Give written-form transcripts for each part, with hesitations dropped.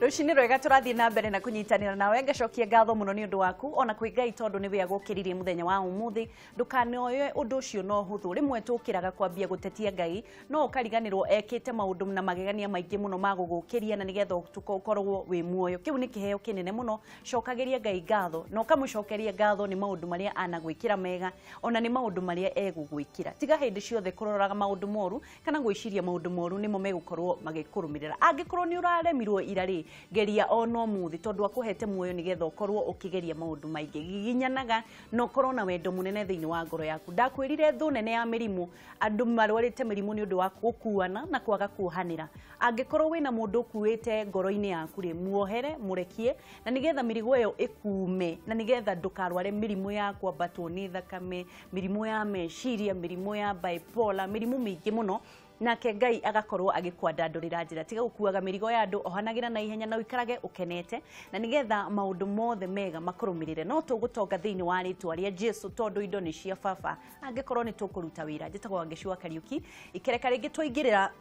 Rũcinĩ rwega tũrathiĩ na mbere na kũnyitanĩra nawe ngacokia ngatho mũno nĩ ũndũ waku ona kwĩ Ngai tondũ nĩwe agũkĩririe mũthenya wa ũmũthĩ ndũkanoe ũndũ ũcio no hũthũ rĩmwe tũkĩraga kwambia gũtetia Ngai no ũkariganĩrwo ekĩte maũndũ na magegania maingĩ mũno ma gũgũkĩria na nĩgetha ũkorwo wĩ muoyo kĩu nĩ kĩheo kĩnene mũno cokagĩria Ngai ngatho na ũkamũcokeria ngatho nĩ maũndũ marĩa anagwĩkĩra mega ona nĩ maũndũ marĩa egũgwĩkĩra tiga hĩndĩ ciothe kũroraga maũndũ moru kana gwĩciria maũndũ moru nĩmo megũkorwo magĩkũrũmĩrĩra angĩkorwo nĩ ũraremirwo ira rĩ geria ono muthi tondu akuhete muoyo nigetha ukorwo ukigeria maundu maingi giginyanaga no ukorwo na wendo munene thiini wa ngoro yaku ndakwirire thu nene ya mirimu andu marwarite mirimu ni undu wa gukuana na kwaga kuohanira angikorwo wina mundu ukuite ngoro-ini yaku ri muohere murekie na nigetha mirigo iyo ikume na nigetha ndukarware mirimu ya kwambatwo ni thakame mirimu ya meciria mirimu ya bipolar mirimu mingi muno nake Ngai agakorwo agikwandandurira njira tiga gukuaga mirigo ya andu ohanagira na ihenya na uikarage ukenete na nigetha maundu mothe mega makurumirire no tugutonga thiini wa ritwa ria Jesu tondu indo ni cia baba angikorwo ni tukuruta wira njitagwo Wangeci wa Kariuki ikereka ringi twaingirira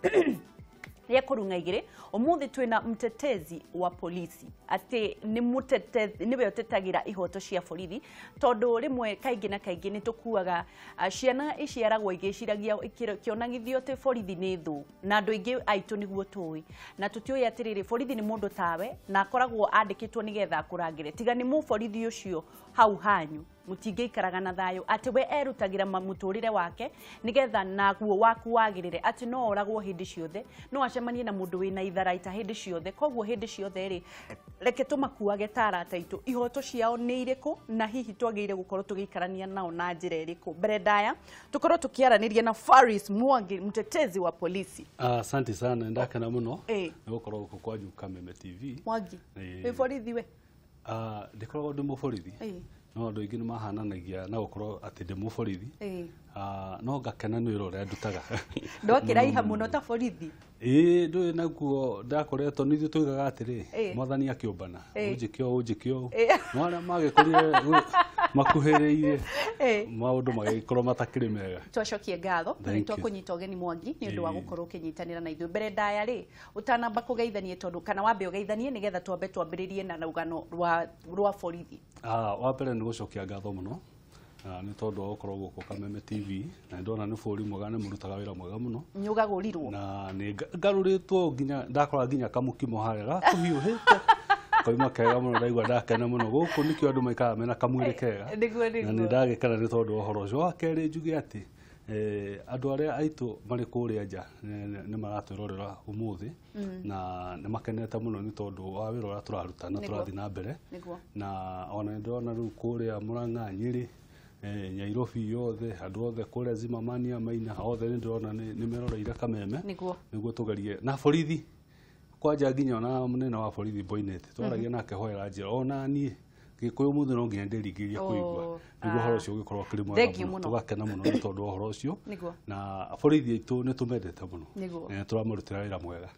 ya kurunga igire umuthi twina mtetezi wa polisi ati ni mutetezi niwe utetagira ihoto cia borithi tondu rimwe kaingi na kaingi ni tukuaga ciana iciaragwo igiciragia kionagithio ati borithi ni thu na andu aingi aitu niguo tui na tutiui atiriri borithi ni mundu tawe na akoragwo andikitwo nigetha akurangire tiga ni mu borithi ucio hau hanyu mutingĩikaraga na thayũ atĩ we erutagĩra mũtũrĩre wake nĩgetha naguo waku wagĩrĩre atĩ no oragwo hĩndĩ ciothe no acemanie na mũndũ wĩna itharaita hĩndĩ ciothe koguo hĩndĩ ciothe rĩ reke tũmakuage ta arata aitũ ihoto ciao nĩ irĩkũ na hihi twagĩrĩire gũkorwo tũgĩikarania nao na njĩra ĩrĩkũ mbere ndaya tũkorwo tũkĩaranĩria na Faris Mwangi mtetezi wa polisi. Asante sana ndakena mũno nĩ gũkorwo gũkũ kwa Kameme TV. Mwangi wĩ borithi we? Ndikoragwo ndĩ mũborithi no andũ aingĩ nĩ mahananagia na gũkorwo atĩ ndĩ mũborithi no ngakena nĩ wĩra ũrĩa ndutaga ndwakĩraiha mũno ta borithi ĩĩ ndũĩ naguo ndakoretwo nĩ ithuĩ tuigaga atĩrĩ mwathani akĩũmbana ũnjĩke ũũ ũnjĩke ũũ no arĩa magĩkorire makuhĩrĩirie maũndũ magĩkorwo matakĩrĩ mega twacokie ngatho nĩ twakũnyita ũgeni Mwangi nĩ ũndũ wa gũkorwo ũkĩnyitanĩra na ithuĩ mbere ndaya rĩ ũtanamba kũgeithanie tondũ kana wambe ũgeithanie nĩgetha twambe twambĩrĩrie na rũgano rwa borithi. Wa mbere nĩ gũcokia ngatho mũno nĩ tondũ wa gũkorwo gũkũ Kameme TV na ndona nĩ bũrũri mwega nĩ mũrutaga wĩra mwega mũno nĩ ũgagũrirwo na nĩ ngarũrĩtwo nginya ndakora nginya kamũkimo harĩa gakũhiũhĩte koima kega mũno ndaigua ndakena mũno gũkũ nĩkĩo andũ maikaraga mena kamwĩrĩ kega na nĩ ndagĩkena nĩ tondũ wa ũhoro ũcio. Wa kerĩ njuge atĩ andũ arĩa aitũ marĩ kũrĩa nja nĩ maratwĩrorera ũmũthĩ na nĩ makenete mũno nĩ tondũ wa wĩra ũrĩa tũraruta na tũrathiĩ na mbere na ona nĩ ndĩrona rĩu kũrĩa Murang'a Nyĩrĩ Nyairobi yothe andũ othe kũrĩa Zimamania Maina othe nĩ ndĩrona nĩ meroreire Kameme nĩguo tũgerie na borithi kwanja nginya ona mũnene wa borithi Boinnet twaragia nake hoera njĩra ona niĩ Gĩkũyũ mũthĩ no nginya ndĩringĩrĩrie kũigua nĩguo ũhoro ũcio ũgĩkorwo ũkĩrĩ mwega mũno tũgakena mũno nĩ tondũ wa ũhoro ũcio na borithi aitũ nĩ tũmendete mũno na tũramarutĩra wĩra mwega.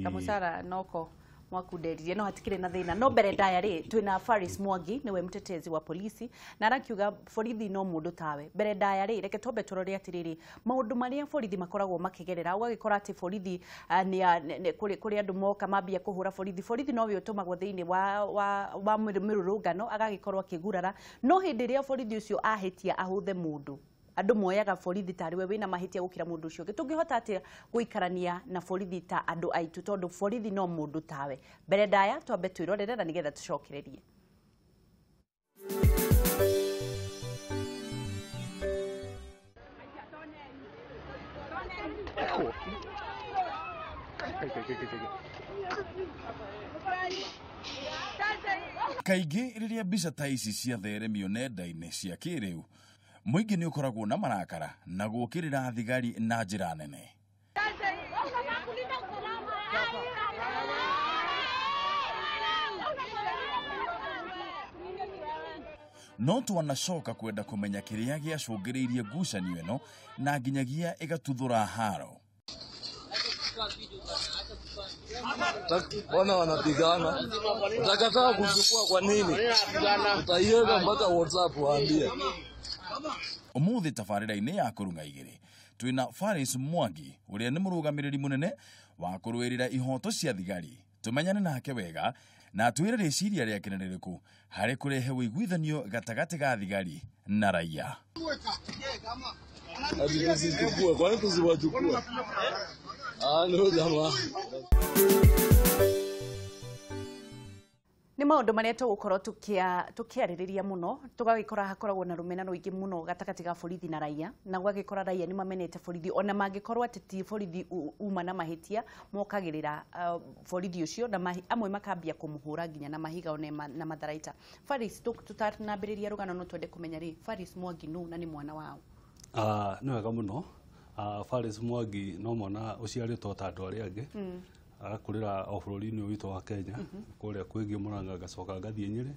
Kamũcara noko mwakunderirie no hatikire na thina no mbere ndaya ri twina Faris Mwangi niwe mtetezi wa polisi na arakiuga borithi no mundu tawe mbere ndaya ri reke twambe turore atiriri maundu maria borithi makoragwo makigerera ugagikora ati borithi ni kuri andu moka mambia kuhura borithi borithi no we utumagwo thiini wa mirurungano agagikorwo akigurara no hindi ria borithi ucio ahitia ahuthe mundu andu moyaga borithi tari we wina mahitia gukira mundu ucio tungihota atia guikarania na borithi ta andu aitu tondu borithi no mundu tawe mbere ndaya twambe twirorere na nigetha tucokererie. Kaingĩ rĩrĩa mbica ta ici ciatheremio nenda-inĩ cia kĩrĩu mũingĩ nĩ ũkoragwo na marakara na gũũkĩrĩra thigari na njĩra nene. No twanacoka kwenda kũmenya kĩrĩa gĩacũngĩrĩirie ngucanio ĩno na nginyagia ĩgatuthũra haro. Mbona wanapigana? Utakataa kuchukua kwa nini? Utaiweka mpaka WhatsApp waambie. Umuthi tabarĩra-inĩ ya kũrung'a igĩrĩ twina Faris Mwangi uria ni murugamiriri munene wa kuruirira ihoto cia thigari. Tumenyane nake wega na atwĩre rĩciria rĩake nĩ rĩrĩkũ harĩ kũrehe ũiguithanio gatagatĩ ga thigari na raia. Tusichukue, kwani tusiwachukue? Ah, no jamaa. Nĩ maũndũ marĩa tũgũkorwo tũkĩarĩrĩria mũno, tũgagĩkora hakoragwo na rũmena rũingĩ mũno gatagatĩ ga borithi na raia, na gũgagĩkora raia nĩ mamenete borithi, ona mangĩkorwo atĩ ti borithi uma na mahĩtia, mokagĩrĩra borithi ũcio na amwe makambia kũmũhũra nginya na mahiga ona na matharaita. Faris, tũtanambĩrĩria rũgano no twende kũmenya rĩ, Faris Mwangi nũ na nĩ mwana wao? Nĩ wega mũno. Faris Mwangi no mwana ũciarĩtwo ta andũ arĩa angĩ, agakũrĩra o bũrũri-inĩ ũyũ witũ wa Kenya, kũrĩa kwĩgiĩ Murang'a, ngacoka ngathiĩ Nyĩrĩ.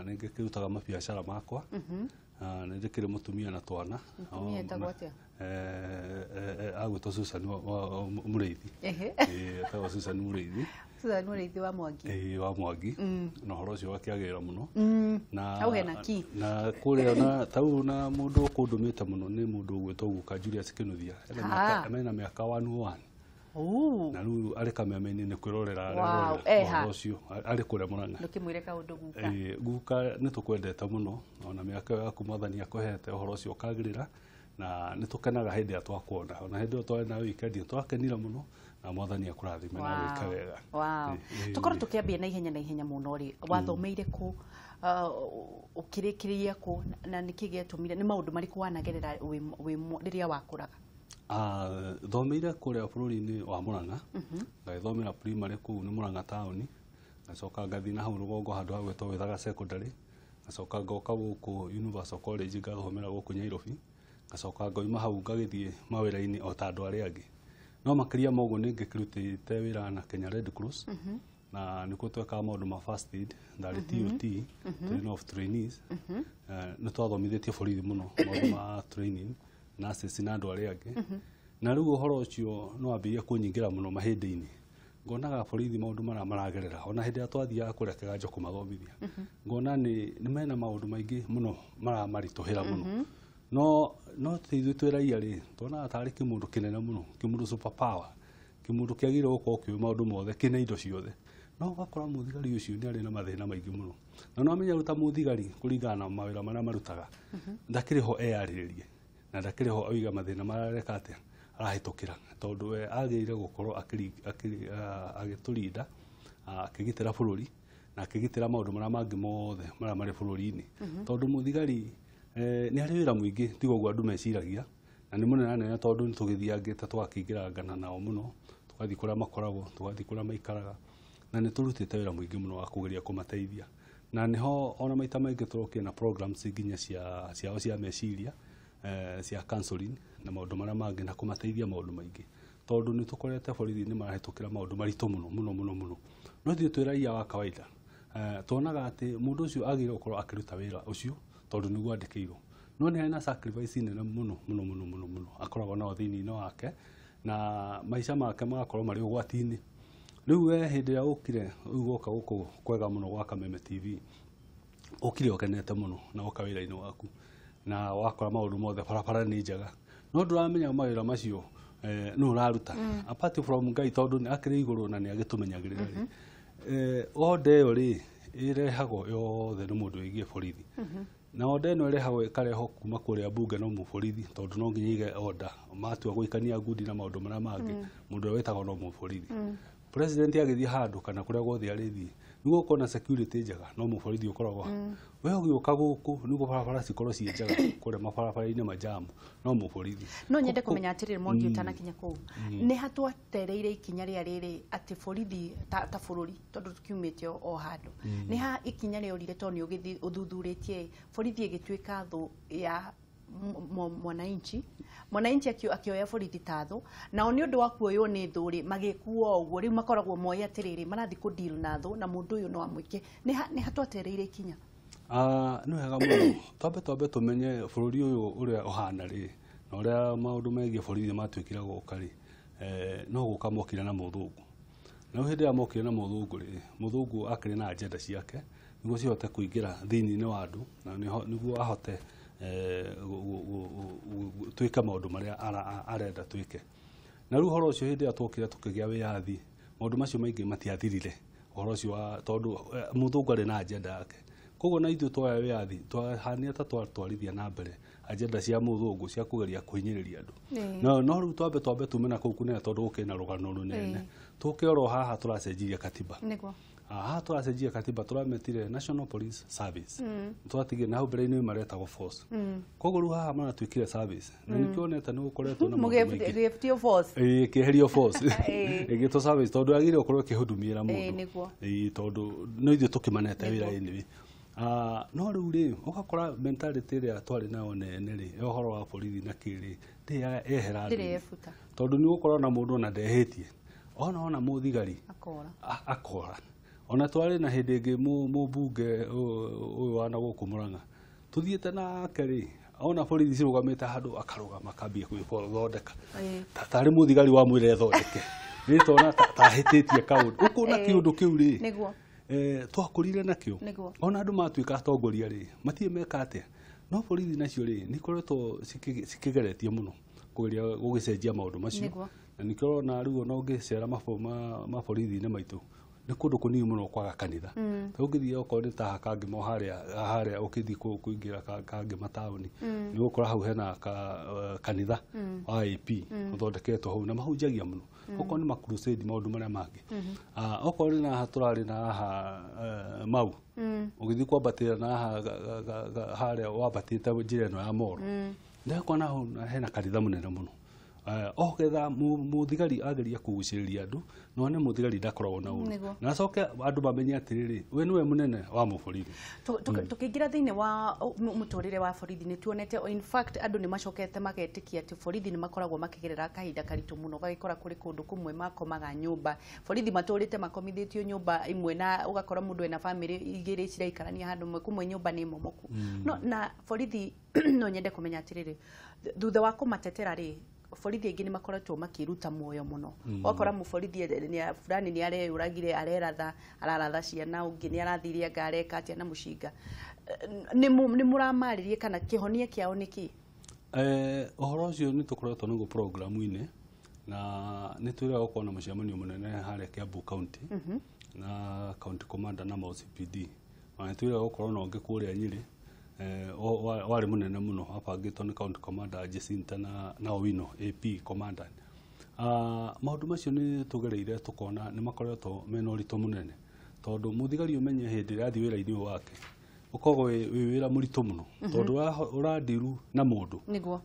Nĩ ngĩkĩrutaga mabiacara makwa. Nĩ ndĩkĩrĩ mũtumia na twana. Mũtumia etagwo atĩa? Agwĩtwo Susan Mũrĩithi. Etagwo Susan Mũrĩithi. Susan Mũrĩithi wa Mwangi. Wa Mwangi. Na ũhoro ũcio wakĩagĩrĩra mũno. Na hau hena ki. Na kũrĩa na tau na mũndũ ũkũndũmĩte mũno nĩ mũndũ ũgwĩtwo guka Julius Kinuthia. Ena mĩaka 101. Na rĩu arĩ kameme-inĩ nĩ kwĩrorera ũhoro ũcio arĩ kũrĩa Murang'a. Ndũkĩmwĩre kaũndũ guka. Guka nĩ tũkwendete mũno, ona mĩaka ĩyo yaku Mwathani akũhete ũhoro ũcio ũkagĩrĩra, na nĩ tũkenaga hĩndĩ ĩrĩa twakuona. Ona hĩndĩ ĩyo twarĩ nawe weekend twakenire mũno, na Mwathani akũrathime na wĩke wega. Tũkorwo tũkĩambia na ihenya mũno rĩ, wathomeire kũ, ũkĩrĩkĩrĩria kũ, na nĩkĩ gĩatũmire, nĩ maũndũ marĩkũ wanagerera rĩrĩa wakũraga? Thomeire kũrĩa bũrũri-inĩ wa Murang'a, ngagĩthomera primary kũu nĩ Murang'a taũni, ngacoka ngathiĩ na hau rũgongo handũ hagwĩtwo Wĩthaga Secondary, ngacoka ngoka gũkũ Universal College ngathomera gũkũ Nyairobi, ngacoka ngoima hau ngagĩthiĩ mawĩra-inĩ o ta andũ arĩa angĩ. No makĩria ma ũguo nĩ ngĩkĩrutĩte wĩra na Kenya Red Cross, na nĩkuo twekaga maũndũ ma first aid, ndarĩ TOT, Training of Trainees. Nĩ twathomithĩtie borithi mũno maũndũ ma training, nurses na andũ arĩa angĩ. Na rĩu ũhoro ũcio no wambĩrĩrie kũnyingĩra mũno mahĩndĩ-inĩ. Ngonaga borithi maũndũ marĩa maragerera, ona hĩndĩ ĩrĩa twathiaga kũrĩa kĩganjo kũmathomithia, ngona nĩ mena maũndũ maingĩ mũno maramaritũhĩra mũno. No ithuĩ twĩ raia rĩ, tuonaga tarĩ kĩmũndũ kĩnene mũno, kĩmũndũ super power, kĩmũndũ kĩagĩrĩirwo gũkorwo kĩũĩ maũndũ mothe, kĩna indo ciothe. No ũgakora mũthigari ũcio nĩ arĩ na mathĩna maingĩ mũno. Na no amenya rĩu ta mũthigari kũringana na mawĩra marĩa marutaga, ndakĩrĩ ho eyarĩrĩrie, na ndakĩrĩ ho oiga mathĩna marĩa areka atĩa arahĩtũkĩra, tondũ we agĩrĩire gũkorwo agĩtũrinda, akĩgitĩra bũrũri na akĩgitĩra maũndũ marĩa mangĩ mothe marĩa marĩ bũrũri-inĩ. Tondũ mũthigari nĩ arĩ wĩra mũingĩ tiga ũguo andũ meciragia, na nĩ mũnene tondũ nĩ tũgĩthiangĩte tũgakĩingĩrangana nao mũno, tũgathiĩ kũrĩa makoragwo, tũgathiĩ kũrĩa maikaraga, na nĩ tũrutĩte wĩra mũingĩ mũno wa kũgeria kũmateithia. Na nĩho ona maita maingĩ tũrokire na programs nginya ciao cia meciria, cia counseling na maũndũ marĩa mangĩ, na kũmateithia maũndũ maingĩ, tondũ nĩ tũkorete borithi nĩ marahĩtũkĩra maũndũ maritũ mũno mũno mũno mũno. No ithuĩ twĩ raia wa kawaida, tuonaga atĩ mũndũ ũcio agĩrĩirwo gũkorwo akĩruta wĩra ũcio tondũ nĩguo andĩkĩirwo, no nĩ harĩ na sacrifice nene mũno mũno mũno mũno mũno akoragwo nayo thĩinĩ-inĩ wake, na maica make magakorwo marĩ ũgwati-inĩ. Rĩu we hĩndĩ ĩrĩa ũkire, rĩu woka gũkũ kwega mũno gwa Kameme TV, ũkire ũkenete mũno na woka wĩra-inĩ waku, na wakora maũndũ mothe barabara nĩ njega, no ndũramenya mawĩra macio nũ ũraruta apart from Ngai, tondũ nĩ akĩrĩ igũrũ na nĩ agĩtũmenyagĩrĩra rĩ. Order ĩyo rĩ ĩrehagwo yothe nĩ mũndũ wĩgiĩ borithi, na order ĩno ĩrehagwo ĩkarehwo kuma kũrĩa mbunge no mũborithi, tondũ no nginya ige order matua gũikania ngundi na maũndũ marĩa mangĩ, mũndũ ũrĩa wĩtagwo no mũborithi. President agĩthiĩ handũ kana kũrĩa guothe arĩthiĩ, nĩguo gũkorwo na security njega no mũborithi ũkoragwo. We ũgĩũka gũkũ nĩguo barabara cikorwo ciĩ njega, kũrĩa mabarabara-inĩ majamu no mũborithi. No nyende kũmenya atĩrĩrĩ Mwangi ũtanakinya kũu, nĩ ha twatereire ikinya rĩa rĩrĩ atĩ borithi ta bũrũri, tondũ tũkiumĩte o handũ, nĩ ha ikinya rĩorire tondũ nĩ ũthuthurĩtie borithi ĩgĩtuĩka thũ ya mwananchi, mwananchi akioya borithi ta thũ, nao nĩ ũndũ wa kuoywo nĩ thũ rĩ magĩkuo ũguo, rĩu makoragwo moĩ atĩrĩrĩ marathiĩ kũ deal na thũ na mũndũ ũyũ no amwĩke. Nĩ ha twatereire ikinya? Nĩ wega mũno twambe tũmenye bũrũri ũyũ ũrĩa ũhana rĩ, na ũrĩa maũndũ megiĩ borithi matuĩkire gũka rĩ, no gũka mokire na mũthũngũ. Na hĩndĩ ĩrĩa mokire na mũthũngũ rĩ, mũthũngũ akĩrĩ na agenda ciake nĩguo cihote kũingĩra thĩinĩ-inĩ wa andũ, na nĩguo ahote twĩke maũndũ marĩa arenda twĩke. Na rĩu ũhoro ũcio hĩndĩ ĩrĩa twokire tũkĩgĩa wĩyathi, Maũndũ macio maingĩ matiathirire ũhoro ũcio wa tondũ mũthũngũ arĩ na agenda yake. Koguo na ithuĩ twoya wĩyathi twahania ta twatwarithia na mbere agenda cia mũthũngũ cia kũgeria kũhinyĩrĩria andũ. No rĩu twambe tume na kũu kũnene tondũ gũkĩrĩ na rũgano rũnene. Tũke oro haha tũracenjirie katiba. Haha tũracenjia katiba tũrametire National Police Service. Twatigire na hau mbere-inĩ maretagwo force. Koguo rĩu haha maratuĩkire service. Na nĩkĩo onete nĩ gũkoretwo na maũndũ maingĩ. Mũgĩbutio force. Ĩĩ kĩeherio force. Ĩgĩtwo service tondũ yagĩrĩire gũkorwo ĩkĩhudumĩra mũndũ. Ĩĩ tondũ no ithuĩ tũkĩmanete wĩra-inĩ. No rĩu rĩ ũgakora mentality ĩrĩa twarĩ nayo nene rĩ ya ũhoro wa borithi na kĩrĩ ndĩrĩ yehera andũ-inĩ. Tondũ nĩ ũgũkorwo na mũndũ ona ndehĩtie. Ona mũthigari akora. Ona twarĩ na hĩndĩ ĩngĩ mũmbunge ũyũ wa na gũkũ Murang'a tũthiĩte nake rĩ ona borithi cirũgamĩte handũ akarũgama akambia gwĩthondeka tarĩ mũthigari wamwĩra ethondeke nĩtona tahĩtĩtie kaũndũ ũkona kĩũndũ kĩu rĩ twakũrire nakĩo. Ona andũ matuĩka atongoria rĩ matirĩ meka atĩa. No borithi nacio rĩ nĩ ikoretwo cikĩgeretie mũno kũgeria gũgĩcenjia maũndũ macio. Na nĩkĩo ũrona rĩu ona ũngĩcera maborithi-inĩ maitũ nĩ kũndũ kũnini mũno kwaga kanitha. Ta ũngĩthiĩ okorwo nĩ ta Kangema harĩa ũkĩthiĩ kũingĩra Kangema taũni nĩ ũgũkora hau hena kanitha wa AP ũthondeketwo hau na mahunjagia mũno. Okorwo nĩ ma-crusade maũndũ marĩa mangĩ. Okorwo nĩ haha tũrarĩ na haha Mau ũgĩthiĩ kwambatĩra na haha harĩa wambatĩte njĩra ĩno ya Moro ndĩrakora hau hena kanitha mũnene mũno. Ogetha mũthigari ageria kũgucĩrĩria andũ no one mũthigari ndakoragwo na ũru na acoke andũ mamenye atĩrĩrĩ we nĩwe mũnene wa mũborithi. Tũkĩingĩra thĩinĩ wa mũtũrĩre wa borithi nĩ tuonete in fact andũ nĩ macokete magetĩkia atĩ borithi nĩ makoragwo makĩgerera kahinda karitũ mũno gagĩkora kũrĩ kũndũ kũmwe makomaga nyũmba borithi matũrĩte makomithĩtio nyũmba imwe na ũgakora mũndũ ena famĩlĩ igĩrĩ ciraikarania handũ hamwe kũmwe nyũmba nĩ momoku. No na borithi no nyende kũmenya atĩrĩrĩ thutha wa kũmatetera rĩ borithi aingĩ nĩ makoretwo makĩruta muoyo mũno. Ũgakora mũborithi fulani nĩ areyũragire areratha araratha ciana ũngĩ nĩ arathire anga areka atĩa na mũcinga. Nĩ mũramarĩrie kana kĩhonia kĩao nĩ kĩ? Ũhoro ũcio nĩ tũkoretwo naguo programu-inĩ na nĩ twĩrĩga gũkorwo na mũcemanio mũnene harĩa Kiambu County na County Commander na OCPD. Na nĩ twĩrĩga gũkorwo na ũngĩ kũrĩa Nyĩrĩ warĩ mũnene mũno wabangĩtwo nĩ County Commander Jacinta na Owino AP Commander. Maũndũ macio nĩ tũgereire tũkona nĩ makoretwo mena ũritũ mũnene tondũ mũthigari ũmenye hĩndĩ ĩrĩa athiĩ wĩra-inĩ ũyũ wake ũkoragwo wĩ wĩra mũritũ mũno tondũ ũrandiru na mũndũ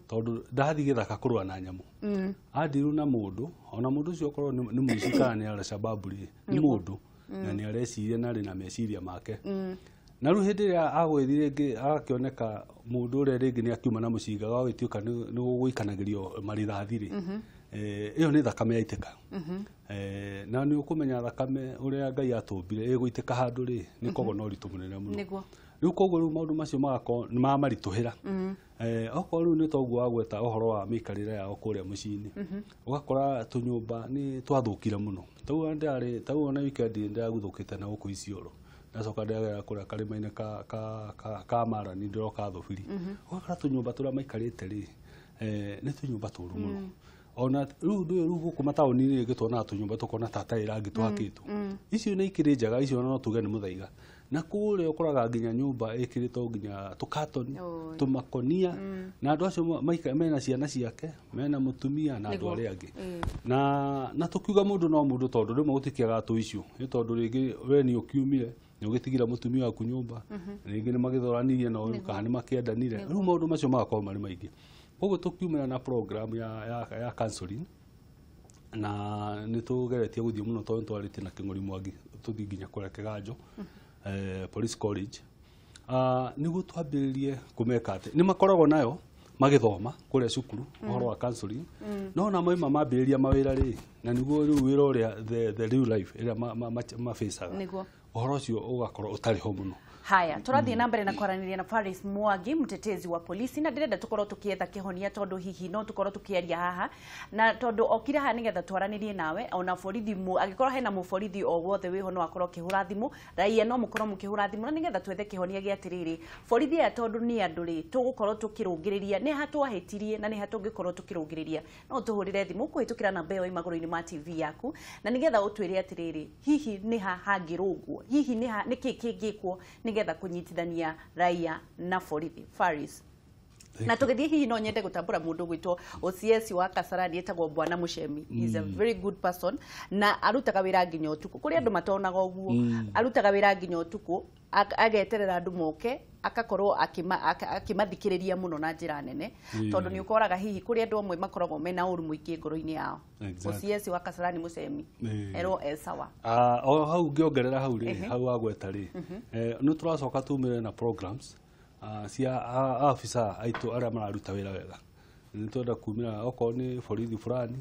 tondũ ndathiĩ gĩthaka kũrũa na nyamũ andiru na mũndũ ona mũndũ ũcio okorwo nĩ mũici kana nĩ Al-Shabaab rĩ nĩ mũndũ na nĩ areciria na arĩ na meciria make. Na rĩu hĩndĩ ĩrĩa agwĩthire rĩngĩ agakĩoneka mũndũ ũrĩa rĩngĩ nĩ akiuma na mũcinga gagĩtuĩka nĩ gũgũikanagĩrio marithathi rĩ ĩyo nĩ thakame yaitĩka. Na nĩ ũkũmenya thakame ũrĩa Ngai atũmbire ĩgũitĩka handũ rĩ nĩ koguo na ũritũ mũnene mũno. Rĩu koguo rĩu maũndũ macio magakorwo nĩ mamaritũhĩra. Okorwo rĩu nĩ toguo wagweta ũhoro wa mĩikarĩre yao kũrĩa mũciĩ-inĩ ũgakora tũnyũmba nĩ twathũkire mũno. Tau ona weekend ndĩraguthũkĩte na gũkũ Isiolo ndacoka ndĩragera kũrĩa karĩma-inĩ ka Marani ndĩroka Thũbiri ũgakora tũnyũmba tũrĩa maikarĩte rĩ nĩ tũnyũmba tũru mũno. Ona rĩu rĩu gũkũ mataũni-inĩ rĩngĩ tuonaga tũnyũmba tũkona ta hatarĩ rangi tũhakĩtwo. Icio nĩ ikĩrĩ njega icio no tuge nĩ mũthaiga. Na kũrĩa ũkoraga nginya nyũmba ĩkĩrĩtwo nginya tũkatoni tũmakonia na andũ acio mena ciana ciake mena mũtumia na andũ arĩa angĩ. Na tũkiuga mũndũ no mũndũ tondũ rĩmwe gũtikĩagaga tũ icio nĩ tondũ rĩngĩ we nĩ ũkiumire nĩ ũgĩtigire mũtumia waku nyũmba rĩngĩ nĩ magĩthoranirie na ũyũ kana nĩ makĩendanire rĩu maũndũ macio magakorwo marĩ maingĩ. Koguo tũkiumĩra na program ya counseling na nĩ tũgeretie gũthiĩ mũno tondũ nĩ twarĩtie na Kĩng'ori Mwangi tũthiĩ nginya kũrĩa Kĩganjo Police College nĩguo twambĩrĩrie kũmeka atĩ nĩ makoragwo nayo magĩthoma kũrĩa cukuru ũhoro wa counseling no na maima mambĩrĩria mawĩra rĩ na nĩguo rĩu wĩra ũrĩa the real life ĩrĩa mafacaga ũhoro ũcio ũgakorwo ũtarĩ ho mũno. Haya, tũrathiĩ na mbere na kwaranĩria na Faris Mwangi mtetezi wa polisi na ndĩrenda tũkorwo tũkĩetha kĩhonia tondũ hihi no tũkorwo tũkĩaria haha na tondũ okire haha nĩgetha twaranĩrie nawe ona borithi angĩkorwo hena mũborithi o wothe wĩho no akorwo akĩhũra thimũ raia no mũkorwo mũkĩhũra thimũ na nĩgetha twethe kĩhonia gĩa atĩrĩrĩ borithi aya tondũ nĩ andũ rĩ tũgũkorwo tũkĩrũngĩrĩria Nĩ ha twahĩtirie na nĩ ha tũngĩkorwo tũkĩrũngĩrĩria. No tũhũrĩre thimũ kũhĩtũkĩra namba ĩyo ĩ magũrũ-inĩ ma TV yaku na nĩgetha ũtwĩre atĩrĩrĩ, hihi nĩ ha hangĩrũngwo, hihi nĩ ha nĩkĩ kĩngĩkwo nĩgetha kũnyitithania raia na borithi. Faris, na tũgĩthiĩ hihi no nyende gũtambũra mũndũ gwĩtwo OCS wa Kasarani etagwo Bwana Muchemi. He's a very good person na arutaga wĩra nginya ũtukũ. Kũrĩ andũ matonaga ũguo, arutaga wĩra nginya ũtukũ, ageterera andũ moke, akakorwo akĩmathikĩrĩria mũno na njĩra nene, tondũ nĩ ũkoraga hihi kũrĩ andũ amwe makoragwo mena ũru mũingĩ ngoro-inĩ yao. OCS wa Kasarani Muchemi erwo e sawa. O hau ngĩongerera hau rĩ, hau wagweta rĩ, nĩ tũracoka tumĩre na programs cia afisa aitũ arĩa mararuta wĩra wega. Nĩ twenda kumĩra okorwo nĩ borithi fulani,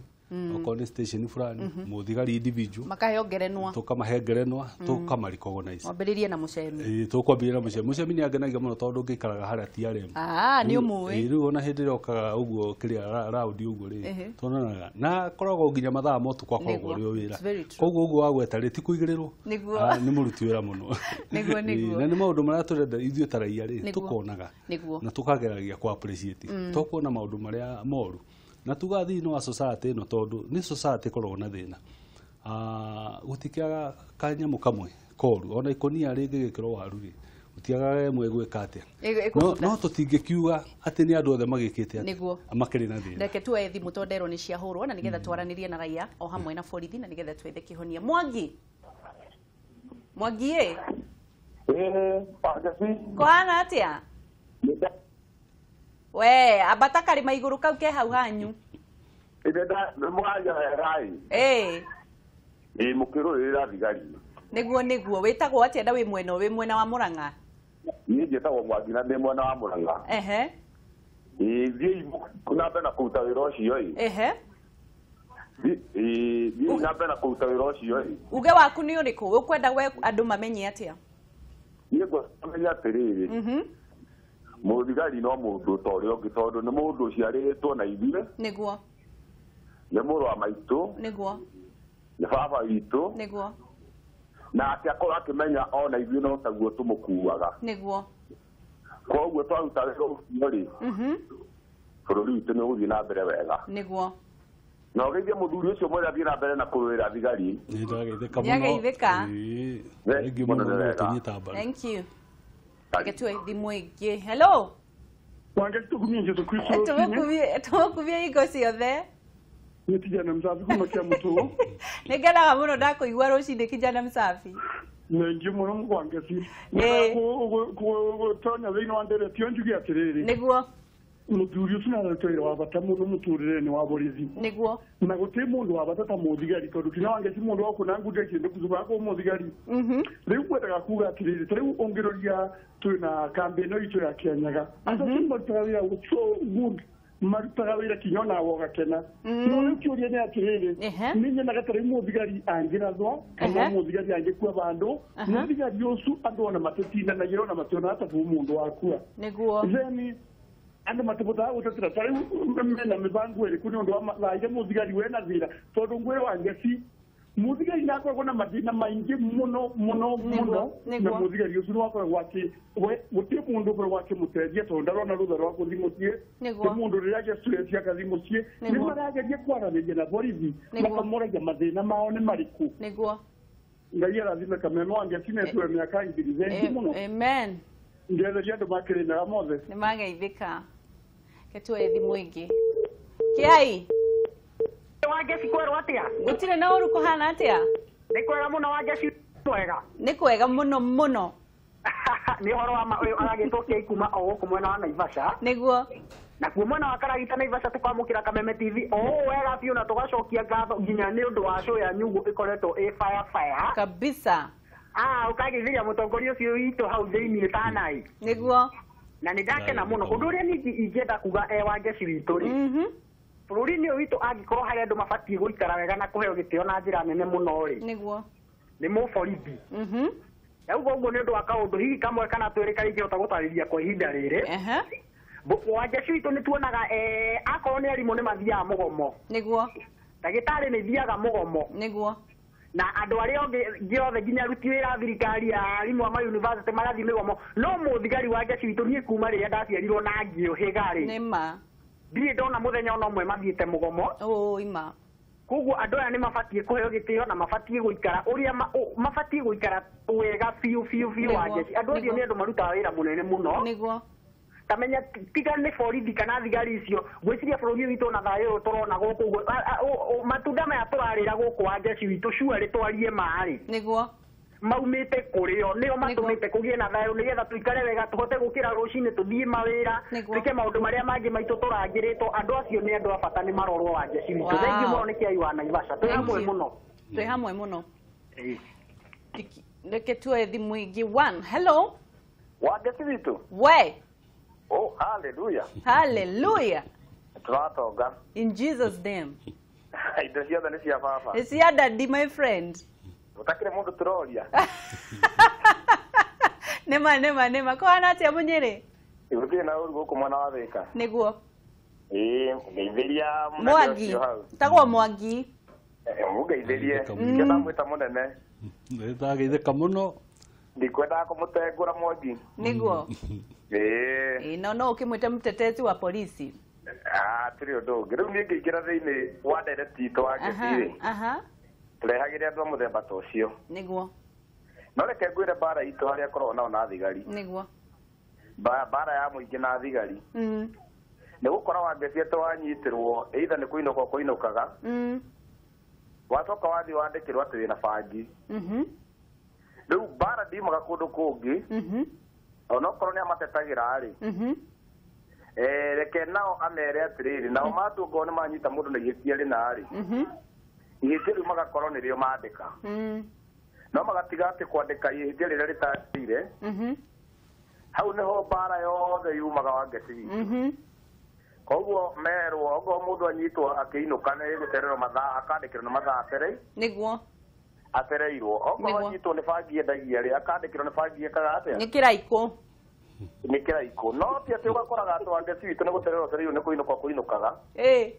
okorwo nĩ station fulani, mũthigari individual makaheo ngerenwa, tũkamahe ngerenwa, tũkama recognize. Wambĩrĩrie na Muchemi. Tũkwambĩrĩria na Muchemi. Muchemi nĩ angenagia mũno tondũ ngĩikaraga harĩa TRM. Nĩ ũmũĩ. Rĩu ona hĩndĩ ĩrĩa okaga ũguo kĩrĩa raundi ũguo rĩ, tuonanaga na akoragwo nginya mathaa ma ũtukũ akoragwo ũrĩ o wĩra. Koguo ũguo wagweta rĩ, ti kũigĩrĩrwo, nĩ mũruti wĩra mũno. Nĩguo, nĩguo. Na nĩ maũndũ marĩa tũrenda ithuĩ ta raia rĩ, tũkonaga na tũkageragia kũ appreciate, tũkuona maũndũ marĩa moru. Na tuga thĩinĩ wa society ĩno, tondũ nĩ society ĩkoragwo na thĩna, gũtikĩaga kanyamũ kamwe koru, ona ikũnia rĩngĩgĩkĩrwo waru rĩ, gũtiagaga ĩmwe ĩgwĩka atĩa. No tũtingĩkiuga atĩ nĩ andũ othe magĩkĩte atĩa, makĩrĩ na thĩna. Reke tuoe thimũ tondũ nderwo nĩ ciahũrwo na nĩgetha twaranĩrie na raia o hamwe na borithi na nĩgetha twethe kĩhonia. Mwangi, Mwangi ĩ, kũhana atĩa? We ambata karĩma igũrũ kau ke hau hanyu. Mũkĩrũĩrĩra thigari. Nĩguo, nĩguo. Wĩtagwo atĩa na wĩ mwena wĩ mwena wa Mũrang'a? Niĩ njĩtagwo Mwangi na ndĩ mwena wa Mũrang'a. Thiĩi na mbere na kũruta wĩra ũcio ĩ. Thiĩi na mbere na kũruta wĩra ũcio ĩ. Uge waku nĩ ũrĩkũ? Ũkwenda we andũ mamenye atĩa? Niĩ ngwenda mamenye atĩrĩrĩ, mũthigari no mũndũ ta ũrĩa ũngĩ, tondũ nĩ mũndũ ũciarĩtwo na ithuĩ. Nĩguo. Nĩ mũrũ wa maitũ. Nĩguo. Nĩ baba witũ. Nĩguo. Nake akorwo akĩmenya ona ithuĩ no taguo tũmũkuaga. Nĩguo. Koguo twaruta wĩra ũcio rĩ, bũrũri witũ nĩ ũgũthiĩ na mbere wega. Nĩguo. Na ũgeithie mũthuri ũcio mwĩre athiĩ na mbere na kũrũĩra thigari. Nĩ ndageithĩka mũno. Nĩageithĩka. Thengiũ mũno nĩ gũtũnyita mbaru. Thank you. Reke tuoe thimũ ĩngĩ. Hello. Wange tukumie Jesu Kristo. Tũmũkumie hingo ciothe. Nĩ kijana msafi kuma kia mũtũo. Nĩ ngenaga mũno ndakũigua rũcinĩ kijana msafi. Nĩ mũno Mwangeci. Gũtonya thĩinĩ wa ndereti ĩyo njuge atĩrĩrĩ. Nĩguo. Mũthuri ũcio nĩararutĩra wĩra wa bata mũno mũtũrĩre-inĩ wa borithi. Nĩguo. Na gũtirĩ mũndũ wa bata ta mũthigari, tondũ kinya Wangeci mũndũ wa kũna ngundi kĩndũ kucuba kwa mũthigari. Rĩu ngwendaga kuga atĩrĩrĩ, ta rĩu ũngĩroria twĩna kambĩ ĩno itũ ya Kĩanyaga, andũ acio marutaga wĩra so good, marutaga wĩra kinya onawe ũgakena. No rĩu kĩũria nĩ atĩrĩrĩ, nĩ nyonaga ta rĩu mũthigari angĩrathwo kana mũthigari angĩkua vandũ, mũthigari ũcio andũ ona matitindanagĩra ona mationaga ta mũndũ wakua. Nĩguo. Then andũ matibotaga gũtetera ta rĩu mena mĩbango ĩrĩkũ nĩ ũndũ wa thaa iria mũthigari wena thĩna, tondũ ngwĩre Wangeci mũthigari nĩakoragwo na mathĩna maingĩ mũno mũno mũno, na mũthigari ũcio nĩwakoragwo akĩ gũtirĩ mũndũ ũkoragwo akĩmũteithia tondũ ndarona rũtha rwa gũthiĩ mũciĩ, nĩ mũndũ rĩrĩa agĩa stress agathiĩ mũciĩ. Nĩ marageria kwaranĩria na borithi makamoragia mathĩna mao nĩ marĩkũ. Nĩguo. Ngai arathime Kameme Wangeci nĩetũre mĩaka ngiri. Thengiũ mũno. Amen. Ngetheria andũ makĩrĩnyaga mothe. Nĩ mageithĩka. Reke tuoe thimũ ĩngĩ. Kĩai. Wangeci kwerwo atĩa? Gũtirĩ na ũru, kũhana atĩa? Nĩ kwega mũno Wangeci, mwega. Nĩ kwega mũno mũno. Nĩ ũhoro wa ma ũyũ aragĩtwo Kĩai kuma o gũkũ mwena wa Naivasha. Nĩguo. Nakuo mwena wa Karagita Naivasha tũkamũkĩra Kameme TV o ũũ wega biũ, na tũgacokia ngatho nginya nĩ ũndũ wa show yanyu ũguo ĩkoretwo ĩ fire fire. Kabisa. Ũkageithĩria mũtongoria ũcio witũ hau thĩinĩ Tanai. Nĩguo. Na nĩ ndakena mũno. Ũndũ ũrĩa ningĩ ingĩenda kuga Wangeci witũ rĩ, bũrũri-inĩ ũyũ witũ angĩkorwo harĩ andũ mabatiĩ gũikara wega na kũheo gĩtĩo na njĩra nene mũno rĩ, nĩguo, nĩ mũborithi. Ndauga ũguo nĩ ũndũ wa kaũndũ hihi kamwe kana twĩrĩ karĩa ingĩhota gũtarĩria kwa ihinda rĩrĩ. Wangeci witũ nĩ tuonaga akorwo nĩ arimũ nĩ mathiaga mũgomo. Nĩguo. Ndagĩtarĩ nĩ ithiaga mũgomo. Nĩguo. Na andũ arĩa angĩ othe nginya aruti wĩra a thirikari ya arimũ a ma university marathiĩ mĩgomo, no mũthigari wa jeshi witũ niĩ kuma rĩrĩa ndaciarirwo na ngĩũhĩga rĩ, nĩma ndirĩ ndona mũthenya ona ũmwe mathiĩte mũgomo. Ũ ima. Koguo andũ aya nĩ mabatiĩ kũheo gĩtĩo na mabatiĩ gũikara ũrĩa mabatiĩ gũikara wega biũ biũ biũ wa jeshi. Andũ acio nĩ andũ marutaga wĩra mũnene mũno. Nĩguo. Tamenya tiga nĩ borithi kana thigari icio, ngwĩciria bũrũri witũ na thayũ ũyũ tũrona gũkũ ũguo, matunda maya tũrarĩra gũkũ wa jeshi witũ cuarĩ twarie marĩ. Nĩguo. Maumĩte kũrĩo nĩo matũmĩte kũgĩe na thayũ nĩgetha tũikare wega tũhote gũkĩra rũcinĩ tũthiĩ mawĩra twĩke maũndũ marĩa mangĩ maitũ tũrangĩrĩtwo. Andũ acio nĩ andũ a bata, nĩ marorwo wa jeshi witũ. Thengiũ mũno nĩ kĩai wa Naivasha. Twĩ hamwe mũno. Twĩ hamwe mũno. Reke tuoe thimũ ĩngĩ. One. Hello. Wa jeshi witũ. We. Oh, hallelujah. Hallelujah. Tũratonga. In Jesus name. Indo ciothe nĩ cia baba. Nĩ cia daddy, my friend. Utakire mundu turoria. Nĩma nĩma nĩma. Kũhana atĩa Mũnyĩrĩ? Gũtirĩ na ũru gũkũ mwena wa Thĩka. Nĩguo. Ĩĩ, ngeithĩria mũnene Mwangi. ũcio hau. Tagwo Mwangi. Mũngeithĩrie. Nĩkĩo ndamwĩta mũnene. Nĩndageithĩka mũno. Ndikwendaga kũmũtengũra Mwangi. Nĩguo. Ĩĩ. Ĩĩ, no no ũkĩmwĩta mtetezi wa polisi. Ah, tũrĩ ũndũ ũngĩ. Rĩu niĩ ngĩingĩra thĩinĩ wa ndereti itũ wa ngeci rĩ. Aha. Tũrehagĩre andũ a mũthemba ta ũcio. Nĩguo. No reke ngwĩre mbara itũ harĩa koragwo nao na thigari. Nĩguo. Mbara ya mũingĩ na thigari. Nĩ gũkora wangeci atĩ wanyitĩrwo either nĩ kũinũka ũkũinũkaga. Wacoka wathiĩ wandĩkĩrwo atĩ wĩna bangi. Rĩu mbara ndiumaga kũndũ kũngĩ. Onokorwo nĩ amatetagĩra rĩ. Reke nao amere atĩrĩrĩ, nao matuangorwo nĩ manyita mũndũ na ihĩtia rĩna rĩ. Ihĩtia rĩu magakorwo nĩrĩo mandĩka. No magatiga atĩ kwandĩka ihĩtia rĩrĩa rĩtagĩrĩire. Hau nĩho mbara yothe yumaga wangeci witũ. Koguo merwo okorwo mũndũ anyitwo akĩinũka nĩ gũcererwo mathaa akandĩkĩrwo nĩ mathaa aterei. Nĩguo. Atereirwo. Okorwo anyitwo nĩ bangi endagia rĩ, akandĩkĩrwo nĩ bangi ĩkaga atĩa? Nĩ kĩraikũ. Nĩ kĩraikũ. No ti atĩ ũgakoraga atĩ wangeci witũ nĩ gũcererwo acereirwo nĩ kũinũka kũinũkaga. Ĩĩ.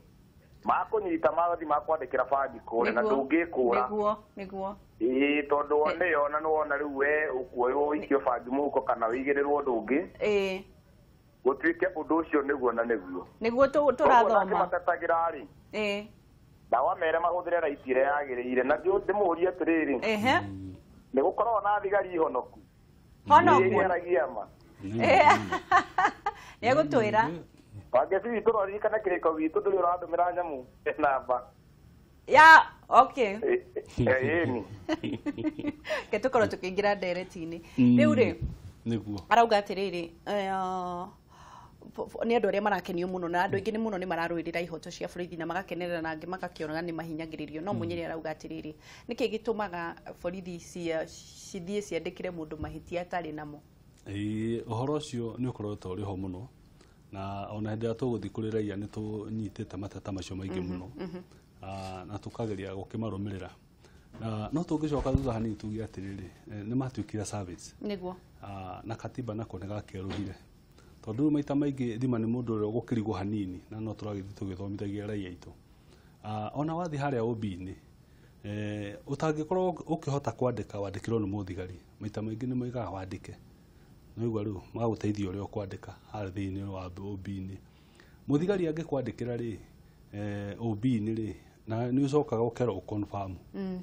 Makũnyita magathi makwandĩkĩra bangi kũrĩa na ndũngĩkũra. Nĩguo, nĩguo. Ĩĩ, tondũ nĩyo na nĩwona rĩu we ũkuoywo ũikio bangi mũhuko kana ũigĩrĩrwo ũndũ ũngĩ. Ĩĩ. Gũtuĩke ũndũ ũcio nĩguo na nĩguo. Nĩguo tũrathoma. Koguo matetagĩra rĩ. Ĩĩ. Nao amere mahũthĩre raiti ĩrĩa yagĩrĩire na ndĩmũrie atĩrĩrĩ. Ehe. Nĩ gũkoragwo na thigari honoku. Honoku. Ĩaragia ma. Nĩ egũtwĩra. Wangeci witũ rwaririkana kĩrĩko gitũ ndũrĩ ũrandũmĩra nyamũ namba. Ya, okay. Ĩni. Ke tũkorwo tũkĩingĩra ndereti-inĩ. Rĩu rĩ, nĩguo. Arauga atĩrĩrĩ, nĩ andũ arĩa marakenio mũno na andũ aingĩ nĩ mũno nĩ mararũĩrĩra ihoto cia borithi na magakenerera na angĩ magakĩona nĩ mahinyagĩrĩrio. No Mũnyĩrĩ arauga atĩrĩrĩ, nĩkĩ gĩtũmaga borithi cithiĩ ciandĩkĩre mũndũ mahĩtia atarĩ namo? Ĩĩ, ũhoro ũcio nĩ ũkoretwo ũrĩ ho mũno. Na ona hĩndĩ ĩrĩa tũgũthiĩ kũrĩ raia nĩ tũnyitĩte mateta macio maingĩ mũno. Na tũkageria gũkĩmarũmĩrĩra. Na no tũngĩcoka thutha hanini tuge atĩrĩrĩ, nĩ matuĩkire service. Nĩguo. Na katiba nako nĩ gakĩerũhire. Tondũ rĩu maita maingĩ thima nĩ mũndũ ũrĩa ũgũkĩrigwo hanini na no tũragĩthiĩ tũgĩthomithagia raia aitũ. Ona wathiĩ harĩa OB-inĩ, ũtangĩkorwo ũkĩhota kwandĩka wandĩkĩrwo nĩ mũthigari, maita maingĩ nĩ moigaga wandĩke. Nĩwaigua rĩu magagũteithia ũrĩa ũkwandĩka harĩa thĩinĩ wa OB-inĩ. Mũthigari angĩkwandĩkĩra rĩ, OB-inĩ rĩ, na nĩ ũcokaga ũkerwo ũconfirm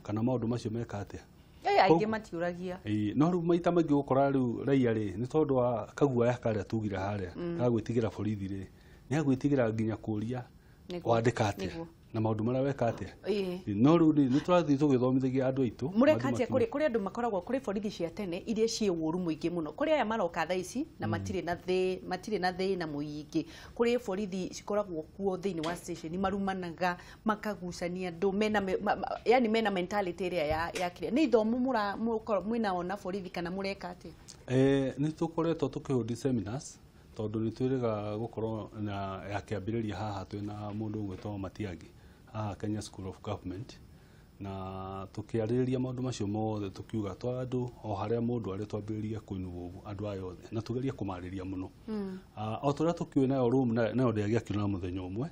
kana maũndũ macio meka atĩa. Aingĩ matiũragia. No rĩu maita maingĩ ũgũkora rĩu raia rĩ, nĩ tondũ wa kaguoya karĩa tugire harĩa, ga gwĩtigĩra borithi rĩ, nĩ agwĩtigĩra nginya kũria wandĩka atĩa na maũndũ marĩa weka atĩa. No rĩu nĩ tũrathiĩ tũgĩthomithagia andũ aitũ. Mũreka atĩa kũrĩ andũ makoragwo kũrĩ borithi cia tene iria ciĩ ũũru mũingĩ mũno. Kũrĩ aya maroka thaa ici na matirĩ na thĩna mũingĩ. Kũrĩ borithi cikoragwo kuo thĩinĩ wa station marumanaga makagucania andũ mena yani mena mentality ĩrĩa ya kĩrĩa. Nĩ ithomo mwĩnao na borithi kana mũreka atĩa? Nĩ tũkoretwo tũkĩhũndi seminars tondũ nĩ twĩrĩga gũkorwo na ya kĩambĩrĩria haha twĩna mũndũ ũgwĩtwo Matiang'i haha Kenya School of Government na tukiarĩrĩria maũndũ macio mothe tukiuga twa andũ o harĩa mũndũ arĩ twambĩrĩrie kũinwo andũ aya othe na tugerie kũmarĩria mũno. O tũrĩa tũkiũĩ nayo room nayo ndĩagĩakirwo na mũthenya ũmwe.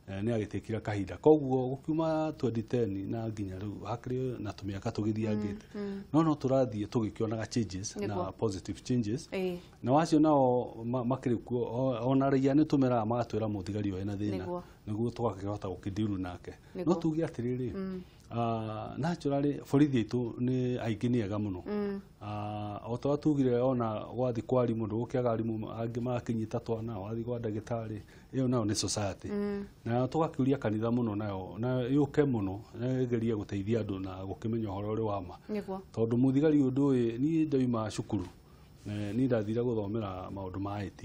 Nĩ agĩtĩkire kahinda koguo gũkiuma 2010 na nginya rĩu hakĩrĩ na tũmĩaka tũgĩthiangĩte no tũrathiĩ tũgĩkĩonaga changes na positive changes na wacio nao makĩrĩ kuo ona raia nĩ tũmeraga magatwĩra mũthigari ũyũ ena thĩna nĩguo tũgakĩhota gũkĩndiru nake no tuge atĩrĩrĩ naturally borithi aitũ nĩ aingĩ nĩ ega mũno o ta tugire ona gwathi kwa arimũ ndũgũkĩaga arimũ angĩ marakĩnyita twana wathi kwa ndagĩtarĩ ĩyo nayo nĩ society na tũgakĩũria kanitha mũno nayo na yũke mũno na ĩgerie gũteithia andũ na gũkĩmenya ũhoro ũrĩ wa ma tondũ mũthigari ũndũ ũyũ niĩ ndauma cukuru niĩ ndathire gũthomera maũndũ ma IT